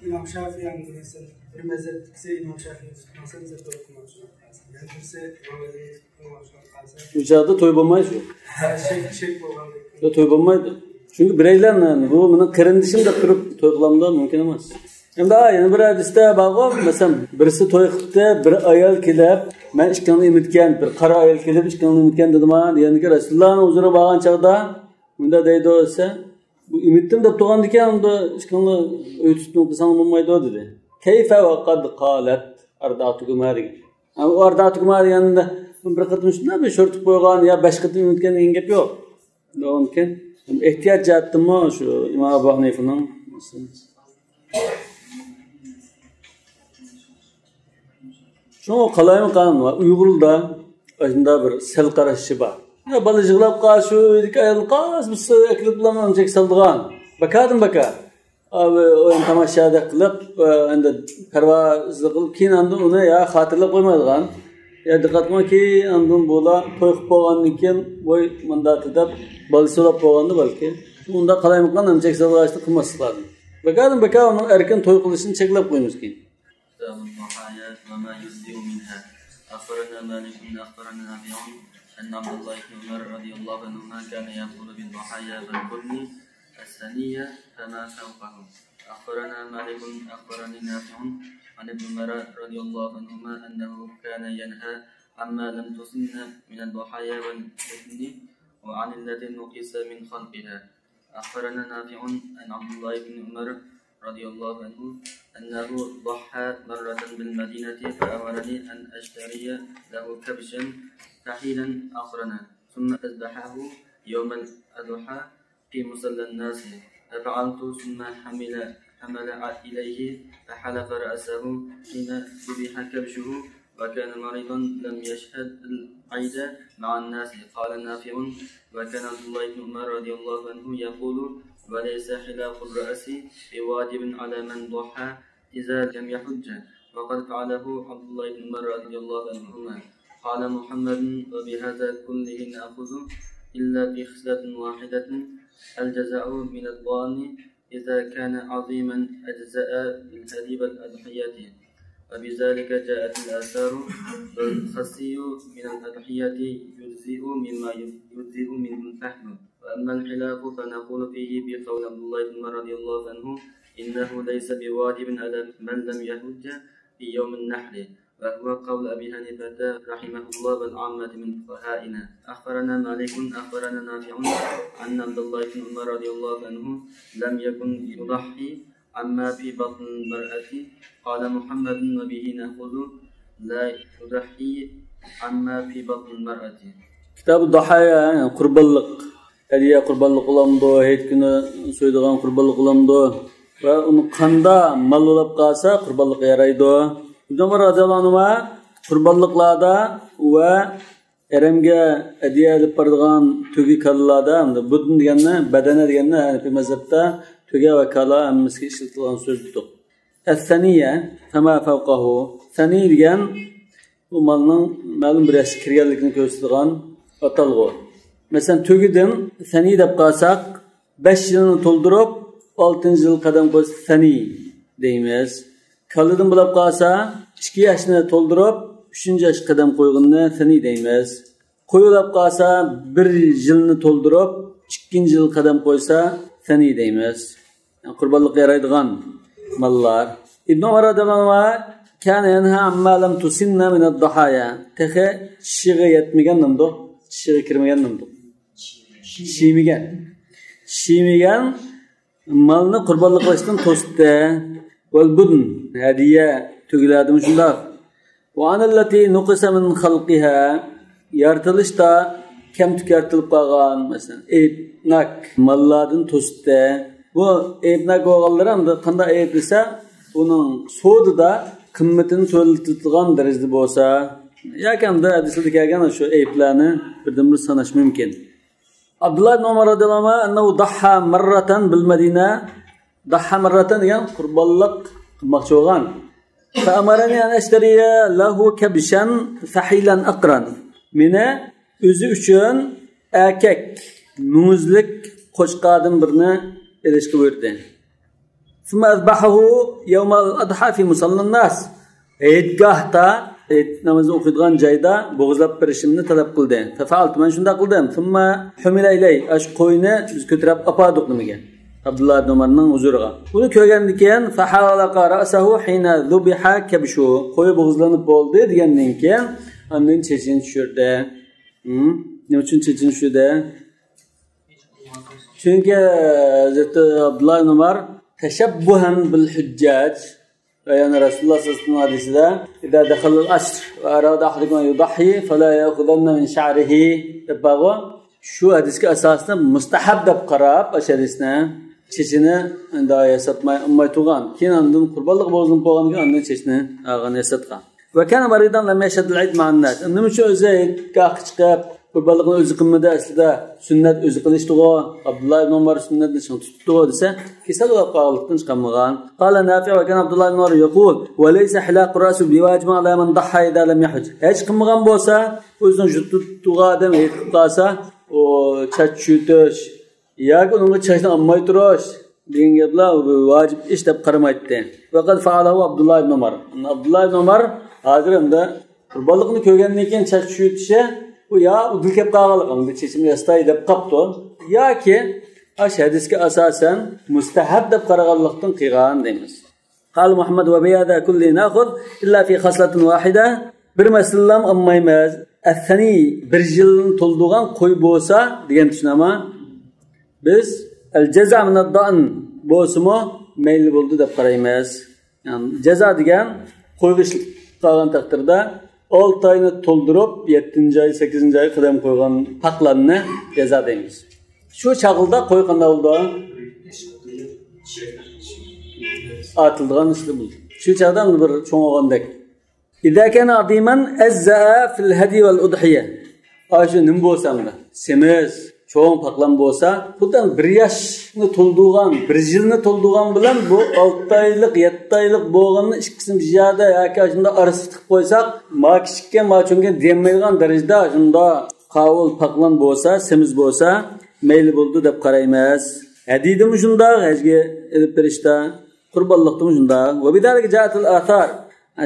ئىمام شافىي ئەمدى مەسىلەن بىر مەزھەپتىكىسى ئىمام شافىينى تۇتماقچى، مەزھەپ ئوقۇماقچى. يەنە بىرسى ئىمام ئەزەمنى تۇتماقچى. ئۇ چاغدا توي بولمايدۇ. ھە، شەك، شەك بولغاندەك. يا، توي بولمايدۇ. چۈنكى بىرەيلەن، بۇ مېنىڭ قېرىندىشىم دەپ تۇرۇپ توي قىلامدۇ؟ مۇمكىن ئەمەس. ئەمدى، ھا، يەنە بىر ھەدىستە بارغۇ، مەسىلەن، بىرسى توي قىپتۇ، بىر ئايال كېلىپ، مەن ئىككىڭلارنى ئېمىتكەن، بىر قارا ئايال كېلىپ، ئىككىڭلارنى ئېمىتكەن دېدىما دېگەندىكى رەسۇلۇللانىڭ ھۇزۇرىغا بارغان چاغدا مۇنداق دەيدۇ دېسە، بۇ ئېمىتتىم دەپ تۇرغاندىكىن، ئەمدى ئىككىڭلار ئۆي تۇتۇپ قىلساڭلار بولمايدۇ دېدى. كيف وقد قالت أرضعتكما دېگەن. ھە، ئۇ أرضعتكما دېگەندە بىر قېتىم شۇنداق بىر شورىتىپ قويغان يا بەش قېتىم ئېمىتكەن دېگەن گەپ يوق. ئۇنىڭ ئۈچۈن ئېھتىيات جەھەتتىنمۇ شۇ ئىمام ئەبۇ ھەنىفىنىڭ شۇ قالايمىقان ۋە ئۇيغۇردا ئاشۇنداق بىر سەل قارىشى بار. يا بالا يىغلاپ قالسا، شۇ ئۆيدىكى ئايالنى قازمىسا ئەكېلىپ ئەمچەك سالىدىغان. بەكاردىن بەكار. ئا، بىر ئويۇن تاماشادەك قىلىپ، ئا، ئەمدى پەرۋاسىزلىق قىلىپ، كېيىن ئاندىن ئۇنى يا خاتىرىلەپ قويمايدىغان، يا دىققەت قىلماي، كېيىن ئاندىن بۇلار توي قىلىپ بولغاندىن كېيىن، ۋاي مۇنداق دەپ بالىسى بولاپ بولغاندا بەلكى. ئۇنداق قالايمىقان ئەمچەك سالغاچنى قىلماسلىق لازىم. بەكاردىن بەكار ئۇنىڭ ئەركىن توي قىلىشىنى چەكلەپ قويىمىزكىن. كتاب الضحايا وما يجزئ منها. أخبرنا مالك أخبرنا نافع عن عبد الله بن عمر رضي الله عنهما كان يأكل بالضحايا فالبن الثنية فما فوقه. أخبرنا مالك أخبرني نافع عن ابن عمر رضي الله عنهما أنه كان ينهى عما لم تسن من الضحايا والبن وعن التي نقص من خلقها. أخبرنا نافع عن عبد الله بن عمر رضي الله عنه أنه ضحى مرة بالمدينة فأمرني أن أشتري له كبشا فحيلا أقرنا ثم أذبحه يوم الأضحى في مصلى الناس ففعلت ثم حمل حمل إليه فحلق رأسه حين ذبح كبشه وكان مريضا لم يشهد العيد مع الناس. قال نافع: وكان عبد الله بن عمر رضي الله عنه يقول: وليس حلاق الرأس بواجب على من ضحى إذا لم يحج، وقد فعله عبد الله بن عمر رضي الله عنهما. قال محمد: وبهذا كله نأخذ إلا في خصلة واحدة، الجزع من الضأن إذا كان عظيما أجزأ بالهدي والأضحية، وبذلك جاءت الآثار، والخصي من الأضحية يجزئ مما يجزئ منه اللحم، وأما الحلاق فنقول فيه بقول عبد الله بن عمر رضي الله عنه: إنه ليس بواجب على من لم يحج في يوم النحر، وهو قول أبي حنيفة رحمه الله والعامة من فقهائنا. أخبرنا مالك أخبرنا نافع أن عبد الله بن عمر رضي الله عنه لم يكن يضحي عما في بطن المرأة. قال محمد: وبه نأخذ لا يضحي عما في بطن المرأة. كتاب الضحايا، يعني قربانلىق. ھەدىيە قۇربانلىق قىلامدۇ، ھېيت كۈنى سويىدىغان قۇربانلىق قىلامدۇ ۋە ئۇنى قاندا مال بولاپ قالسا قۇربانلىققا يارايدۇ. ئىبن ئۆمەر رازىياللاھۇ ئەنھۇما قۇربانلىقلاردا ۋە ھەرەمگە ھەدىيە ئېلىپ بارىدىغان تۆگە كالىلاردا، بۇدۇن دېگەننى، بەدەنە دېگەننى ھەنەفىي مەزھەپتە تۆگە ۋە كالا ھەممىسىگە ئىشلىتىدىغان سۆز بۇدۇق. الثنية فما فوقه. سەنىي دېگەن بۇ مالنىڭ مەلۇم بىر ياشقا كىرگەنلىكىنى كۆرسىتىدىغان ئاتالغۇ. مەسىلەن، تۆگىدىن سەنىي دەپ قالساق، بەش يىلنى تولدۇرۇپ، ئالتىنچى يىل قەدەم قويسا سەنىي دەيمىز. كالىدىن بولاپ قالسا، ئىككى ياشنى تولدۇرۇپ، ئۈچىنچى ياشقا قەدەم قويغىنىنى سەنىي دەيمىز. قوي بولاپ قالسا، بىر يىلنى تولدۇرۇپ، ئىككىنچى يىل قەدەم قويسا سەنىي دەيمىز. قۇربانلىققا يارايدىغان ماللار. ئىبن ئۆمەر رازىياللاھۇ ئەنھۇما كان ينهى عما لم تسن من الضحايا. تېخى چىشىغا يەتمىگەن نېمىدۇ؟ چىشىغا كىرمىگەن نېمىدۇ؟ شىيمىگەن. شىيمىگەن مالنى قۇربانلىق قىلىشتىن توستى. والبدن، ھەدىيە تۆگىلەردىمۇ شۇنداق. وعن التي نقص من خلقها، يارىتىلىشتا كەمتۈك يارىتىلىپ قالغان، مەسىلەن، ئەيىبناك ماللاردىن توسۇتتى. بۇ ئەيىبناك بولغانلىرى ئەمدى قانداق ئەيىب دېسە، ئۇنىڭ سودىدا قىممىتىنى تۆۋەنلىتىدىغان دەرىجىدە بولسا، ياكى ئەمدى ھەدىسلەردە كەلگەن شۇ ئەيىبلەرنى بىردىن بىر ساناش مۇمكىن. ئابدۇللا ئىبن ئۆمەر رازىياللاھۇ ئەنھۇ: أنه ضحى مرة بالمدينة. ضحى مرة دېگەن قۇربانلىق قىلماقچى بولغان. فأمرني أن أشتري له كبشا فحيلا أقرن. مېنى ئۆزى ئۈچۈن ئەركەك، مۈڭگۈزلۈك قوچقاردىن بىرنى ئېلىشقا بۇيرۇدى. ثم أذبحه يوم الأضحى في مصلى الناس. ھېيتگاھتا، ھېيت نامىزىنى ئوقۇيدىغان جايدا بوغۇزلاپ بېرىشىمنى تەلەپ قىلدى. ففعلت، مەن شۇنداق قىلدىم. ثم حمل إليه، ئاشۇ قوينى بىز كۆتۈرۈپ ئاپاردۇق نېمىگە؟ ئابدۇللا ئىبن ئۆمەرنىڭ ھۇزۇرىغا. بۇنى كۆرگەندىن كېيىن، فحلق رأسه حين ذبح كبشه، قوي بوغۇزلىنىپ بولدى دېگەندىن كېيىن، ئاندىن چېچىنى چۈشۈردى. ھىم؟ نېمە ئۈچۈن چېچىنى چۈشۈردى؟ چۈنكى ھەزرىتى ئابدۇللا ئىبن ئۆمەر تەشەببۇھەن بىل ھۇججاج، يەنى رەسۇلۇللا سەللەللاھۇ ئەلەيھى ۋەسەللەم ھەدىسىدە، إذا دخل العشر وأراد أحدكم أن يضحي فلا يأخذن من شعره دەپ بارغۇ. شۇ ھەدىسكە ئاساسەن مۇستەھەب دەپ قاراپ، ئاشۇ ھەدىسنى چېچىنى ئەمدى ياساتماي، ئالماي تۇرغان. كېيىن ئاندىن قۇربانلىق بوغۇزلىنىپ بولغاندىن كېيىن ئاندىن چېچىنى ئالغان، ياساتقان. وكان مريضا لم يشهد العيد مع الناس. نېمە ئۈچۈن ئۆزى ھېيتگاھقا چىقىپ، قۇربانلىقنى ئۆزى قىلمىدى، ئەسلىدە سۈننەت ئۆزى قىلىشتىغۇ، ئابدۇللا ئىبن ئۆمەر سۈننەتنى چىڭ تۇتتىغۇ دېسە، كېسەل بولۇپ قالغانلىقتىن چىقارمىغان. قال نافع وكان عبد الله بن عمر يقول: وليس حلاق الرأس بواجب على من ضحى إذا لم يحج. ھەج قىلمىغان بولسا، ئۆزىنىڭ جۇتى تۇتتۇغان ئادەم ھېيت قىلىپ قالسا، ئۇ چاچ چۈشۈرتۈش ياكى ئۇنىڭغا چاچنى ئالماي تۇرۇش دېگەن گەپلەر ۋاجىپ ئىش دەپ قارىمايتتى. وقد فعله عبد الله بن عمر. ئابدۇللا ئىبن ئۆمەر ھازىر ئەمدى قۇربانلىقنى كۆرگەندىن كېيىن چاچ چۈشۈرتۈشى، بۇ يا ئۇدۇل كەپ قالغانلىق، ئەمدى چېچىمنى ياسىتاي دەپ قاپتۇ، ياكى ئاشۇ ھەدىسكە ئاساسەن مۇستەھەب دەپ قارىغانلىقتىن قىلغان دەيمىز. قال محمد: وبهذا كله نأخذ إلا في خصلة واحدة. بىر مەسىلىلەم ئالمايمىز. الثني، بىر يىلنى تولدۇرغان قوي بولسا دېگەن چۈشىنەما؟ بىز ئەل جەزا مىنەد دائىن بولسىمۇ مەيلى بولدى دەپ قارايمىز. يەنى جەزا دېگەن قويغا ئىشلىتىپ قالغان تەقدىردە، ئالتە ئاينى تولدۇرۇپ، يەتتىنچى ئاي، سەككىزىنچى ئاي قەدەم قويغان پاقلاننى جەزا دەيمىز. شۇ چاغلىدا قوي قانداق بولىدۇ؟ ئاتىلىدىغان ئىشلار بولىدۇ. شۇ چاغدا بىر چوڭ بولغاندەك. إذا كان عظيما أجزأ في الهدي والأضحية. ئاشۇ نېمە بولسا ئەمدى، سېمىز، چوڭ پاقلان بولسا، خۇددى بىر ياشنى تولدۇرغان، بىر يىلنى تولدۇرغان بىلەن بۇ ئالتە ئايلىق، يەتتە ئايلىق بولغاننى ئىككىسىنى بىر يەردە ياكى ئاشۇنداق ئارىسىغا تىقىپ قويساق، ما كىچىككەن، ما چوڭكەن دېيەلمەيدىغان دەرىجىدە شۇنداق قاۋۇل پاقلان بولسا، سېمىز بولسا، مەيلى بولىدۇ دەپ قارايمىز. ھەدىيىدىمۇ شۇنداق، ھەجگە ئېلىپ بېرىشتا، قۇربانلىقتىمۇ شۇنداق. وبذلك جاءت الآثار.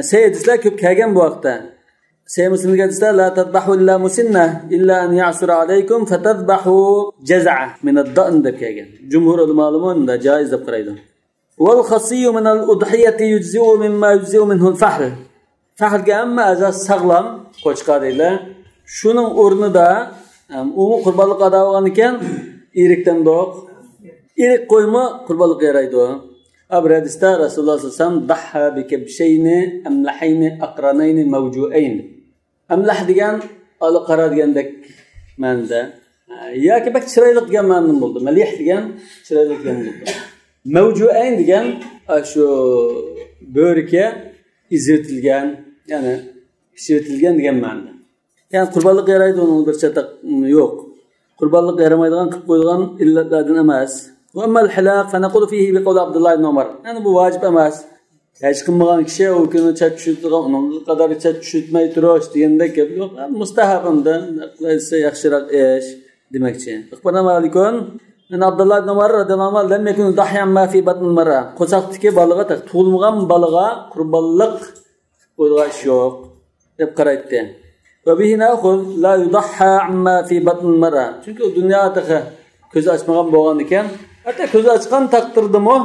سەھىھ ھەدىسلەر كۆپ كەلگەن بۇ ھەقتە. سەھىھ مۇسلىمدىكى ھەدىستە، لا تذبحوا إلا مسنة إلا أن يعسر عليكم فتذبحوا جذعة من الضأن دەپ كەلگەن. جۇمھۇر ئۆلىمالىرىمۇ مۇنداق جائىز دەپ قارايدۇ. والخصي من الأضحية يجزئ مما يجزئ منه الفحل. فەھلگە ھەممە ئەزا ساغلام، قوچقار دەيدۇ. شۇنىڭ ئورنىدا، ئەم، ئۇمۇ قۇربانلىق ئادا بولغاندىكىن، ئېرىكتەن دوق. ئېرىك قويمۇ قۇربانلىققا يارايدۇ. ھە، بىر ھەدىستە رەسۇلۇللاھ سەللەللاھۇ ئەلەيھى ۋەسەللەم، ضحى بكبشين أملحين أقرنين موجوئين. ئەملەھ دېگەن ئالا قارا دېگەندەك مەنىدە. ياكى بەك چىرايلىق دېگەن مەنىدىمۇ بولىدۇ. مەلىھ دېگەن چىرايلىق دېگەن بولىدۇ. مەۋجۇئەين دېگەن، ئاشۇ بۆرىكى ئېزىۋېتىلگەن، يەنى پىشىۋېتىلگەن دېگەن مەنىدە. يەنى قۇربانلىققا يارايدۇ، ئۇنىڭ بىر چاتاق يوق. قۇربانلىققا يارىمايدىغان قىلىپ قويۇلغان ئىللەتلەردىن ئەمەس. وأما الحلاق فنقول فيه بقول عبد الله بن عمر. يەنى بۇ ۋاجىپ ئەمەس. ھەج قىلمىغان كىشى ئۇ كۈنى چاچ چۈشۈرتىدىغان، ئۇنىڭغا قەدەر چاچ چۈشۈرتمەي تۇرۇش دېگەندەك گەپ يوق. مۇستەھەب ئەمدى، قىلسا ياخشىراق ئىش دېمەكچى. أخبرنا مالك عن عبد الله بن عمر رضي الله عنهما لم يكن يضحي عما في بطن المرأة. قورساقتىكى بالىغا، تۇغۇلمىغان بالىغا قۇربانلىق قويىدىغان ئىش يوق دەپ قارايتتى. وبه نأخذ لا يضحى عما في بطن المرأة. چۈنكى ئۇ دۇنياغا تېخى كۆز ئاچمىغان بولغاندىكىن، ھەتتا كۆز ئاچقان تەقدىردىمۇ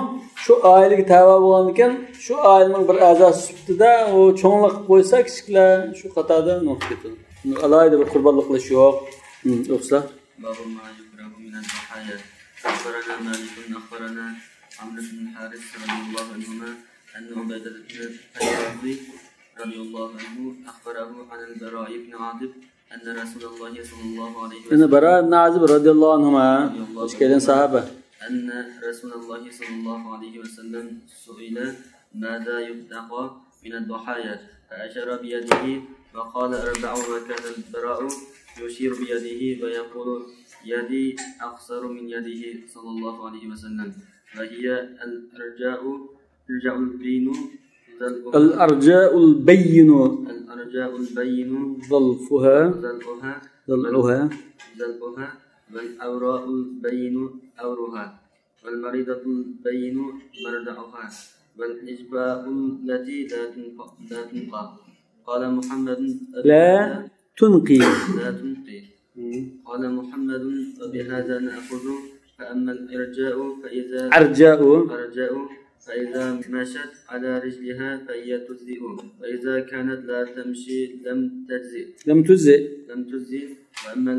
شۇ ئائىلىگە تەۋە بولغاندىكىن، شۇ ئائىلىنىڭ بىر ئەزاسى سۈپىتىدە ئۇ چوڭلار قىلىپ قويسا، كىچىكلەر شۇ قاتاردا نوقۇپ كېتىدۇ. ئالاھىدە بىر قۇربانلىق قىلىش يوق. ھىم، ئوقۇسا. باب ما يكره من الضحايا. أخبرنا مالك أخبرنا عمرو بن الحارث رضي الله عنهما أن عبيدة بن الحارث رضي الله عنه أخبره عن البراء بن عازب أن رسول الله صلى الله عليه وسلم، يەنى بارا ئىبن ئازىب رەزىياللاھۇ ئەنھۇما، رەزىياللاھۇ ئەنھۇما، ئۆتۈپ كەلگەن ساھابە. أن رسول الله صلى الله عليه وسلم سئل ماذا يذبح من الضحايا فأشار بيده وقال أربع وكان البراء يشير بيده ويقول يدي أقصر من يده صلى الله عليه وسلم وهي الأرجاء الأرجاء البين ظلفها. الأرجاء البين. الأرجاء البين ظلفها. ظلفها. ظلفها. ظلفها. والعوراء البين عورها. والمريضة البين مرضعها. والعجفاء التي لا تنقى، لا تنقى. قال محمد لا تنقي. لا تنقي. مم. قال محمد وبهذا نأخذ، فأما العرجاء فإذا، عرجاء. عرجاء فإذا مشت على رجلها فهي تجزئ، وإذا كانت لا تمشي لم تجزئ. لم تجزئ. لم تجزئ. وأما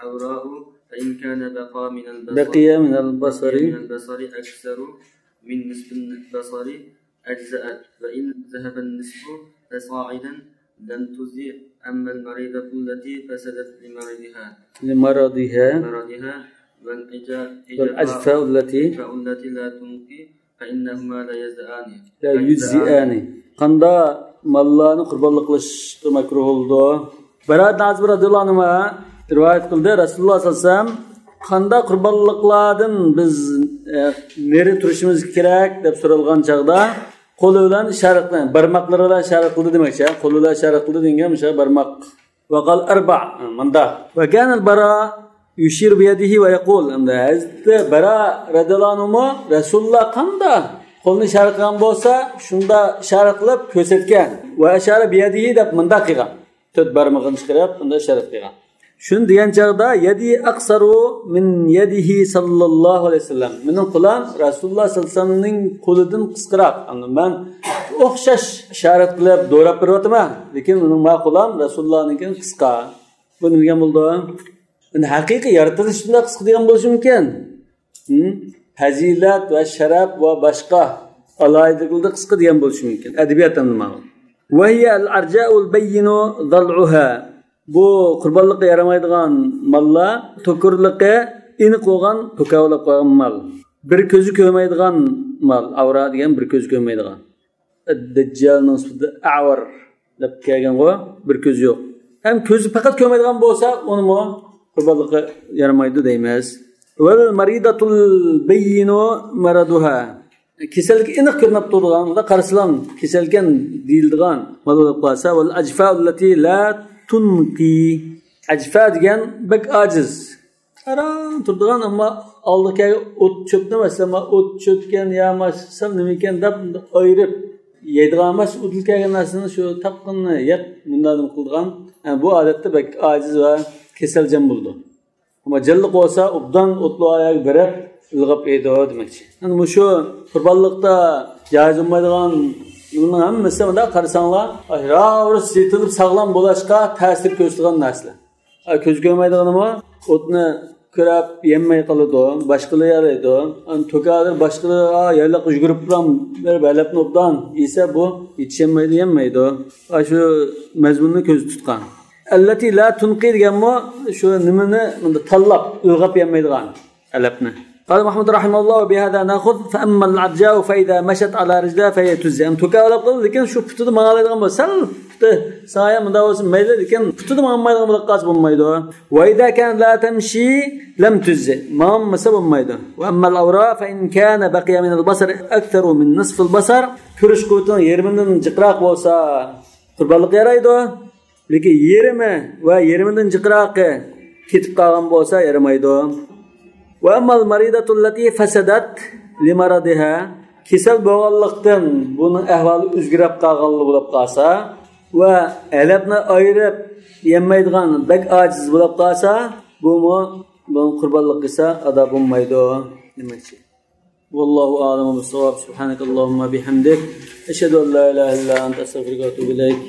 العوراء فإن كان بقى من البصر، بقي من البصر، بقي من البصر أكثر من نصف البصر أجزأت، وإن ذهب النصف فصاعدا لم تجزئ، أما المريضة التي فسدت لمرضها، لمرضها، لمرضها، والعجا-، والعجفاء التي، العجفاء التي لا تنقي، فإنهما لا يجزئان. لا يجزئان. قانداق ماللارنى قۇربانلىق قىلىشقا مەكرۇھ بولىدۇ؟ بارا ئىبن ئازىب رەزىياللاھۇ ئەنھۇما رىۋايەت قىلدى، رەسۇلۇللاھ سەللەللاھۇ ئەلەيھى ۋەسەللەم قانداق قۇربانلىقلاردىن بىز، ئە، نېرى تۇرۇشىمىز كېرەك دەپ سورالغان چاغدا، قولى بىلەن ئىشارە قىلدى، بارماقلىرى بىلەن ئىشارە قىلدى دېمەكچى. قولى بىلەن ئىشارە قىلدى دېگەن مۇشۇ بارماق. وقال أربع، مۇنداق. وكان البراء يشير بيده ويقول، ئەمدى ھەزرىتى بارا رەزىياللاھۇ ئەنھۇمۇ رەسۇلۇللاھ قانداق قولىنى ئىشارە قىلغان بولسا، شۇنداق ئىشارە قىلىپ كۆرسەتكەن. وأشار بيده دەپ مۇنداق قىلغان. تۆت بارمىقىنى چىقىرىپ، بۇنداق ئىشارە قىلغان. شۇنى دېگەن چاغدا، يدي أقصر من يده صلى الله عليه وسلم. مېنىڭ قولۇم رەسۇلۇللاھ سەللەللاھۇ ئەلەيھى ۋەسەللەمنىڭ قولىدىن قىسقىراق. يەنى مەن ئوخشاش ئىشارە قىلىپ دوراپ بېرىۋاتىمەن، لېكىن مېنىڭ ما قولۇم رەسۇلۇللاھنىڭكىدىن قىسقا. بۇ نېمە دېگەن بولىدۇ؟ يەنى ھەقىقىي يارىتىلىش شۇنداق قىسقا دېگەن بولۇشى مۇمكىن. ھىم؟ پەزىلەت ۋە شەرەپ ۋە باشقا ئالاھىدىلىكلىرىدە قىسقا دېگەن بولۇشى مۇمكىن. ئەدەبىيات ئەمدى مانا. وهي العرجاء البين ضلعها. بۇ قۇربانلىققا يارىمايدىغان ماللار، توكۇرلۇقى ئېنىق بولغان، توكا بولاپ قالغان مال. بىر كۆزى كۆرمەيدىغان مال، ئەۋرا دېگەن بىر كۆزى كۆرمەيدىغان. دەججالنىڭ سۈپىتىدە ئەۋەر دەپ كەلگەنغۇ، بىر كۆزى يوق. ھەم كۆزى پەقەت كۆرمەيدىغان بولسا، ئۇنىمۇ قۇربانلىققا يارىمايدۇ دەيمىز. والمريضة البين مرضها. كېسەللىكى ئېنىق كۆرۈنۈپ تۇرىدىغان، مۇنداق قارىسىلا كېسەلكەن دېيىلىدىغان مال بولۇپ قالسا، والعجفاء التي لا تنقي. ئەجفا دېگەن بەك ئاجىز. ئاران تۇرىدىغان، ئەمما ئالدىكى ئوت چۆپنى، مەسىلەن، ئوت چۆپكەن يا مەسىلەن نېمىكەن دەپ ئايرىپ يەيدىغان ئەمەس، ئۇدۇل كەلگەن نەرسىنى شۇ تاپقىنىنى يەپ مۇنداق نېمە قىلىدىغان، ھە، بۇ ئادەتتە بەك ئاجىز ۋە كېسەلچان بولىدۇ. ئەمما جانلىق بولسا، ئوبدان ئوتلۇق يەرگە بېرىپ ئىلغاپ يەيدۇ دېمەكچى. يەنى مۇشۇ قۇربانلىقتا جايىز بولمايدىغان نېمىنىڭ ھەممىسى مۇنداق قارىساڭلار، راۋۇرۇس سېتىلىپ ساغلام بولۇشقا تەسىر كۆرسىتىدىغان نەرسىلەر. ئا، كۆز كۆرمەيدىغىنىمۇ ئوتنى كۆرۈپ يەنمەي قالىدۇ، باشقىلار يەيدۇ. ئانا توكادىر باشقىلار، ئا، يايلاققا يۈگۈرۈپ بېرىپ، بېرىپ ھەلەپنى ئوبدان يېسە، بۇ يېتىشەلمەيدۇ، يەنمەيدۇ. ئا، شۇ مەزمۇننى كۆزدە تۇتقان. التي لا تنقي دېگەنمۇ شۇ نېمىنى مۇنداق تاللاپ، ئىلغاپ يەنمەيدىغان ھەلەپنى. قال محمد رحمه الله: وبهذا نأخذ، فأما العرجاء فإذا مشت على رجلها فهي تجزئ. يەنى توكا بولاپ قالىدۇ، لېكىن شۇ پۇتىدا ماڭالايدىغان بولسا، سەل پۇتى سايە مۇنداق بولسا مەيلى، لېكىن پۇتىدا ماڭالمايدىغان بولۇپ قالسا بولمايدۇ. وإذا كانت لا تمشي لم تجزئ. ماڭالمىسا بولمايدۇ. وأما العوراء فإن كان بقي من البصر أكثر من نصف البصر. كۆرۈش قۇۋۋىتىنىڭ يېرىمىدىن جىقراق بولسا قۇربانلىققا يارايدۇ. لېكىن يېرىمى ۋە يېرىمىدىن جىقراقى كېتىپ قالغان بولسا يارىمايدۇ. وأما المريضة التي فسدت لمرضها، كېسەل بولغانلىقتىن بۇنىڭ ئەھۋالى ئۆزگىرىپ قالغانلا بولۇپ قالسا ۋە ھەلەپنى ئايرىپ يەنمەيدىغان بەك ئاجىز بولۇپ قالسا، بۇمۇ بۇنىڭ قۇربانلىق قىلسا ئادا بولمايدۇ دېمەكچى. والله أعلم بالصواب. سبحانك اللهم وبحمدك، أشهد أن لا إله إلا أنت، أستغفرك وأتوب إليك.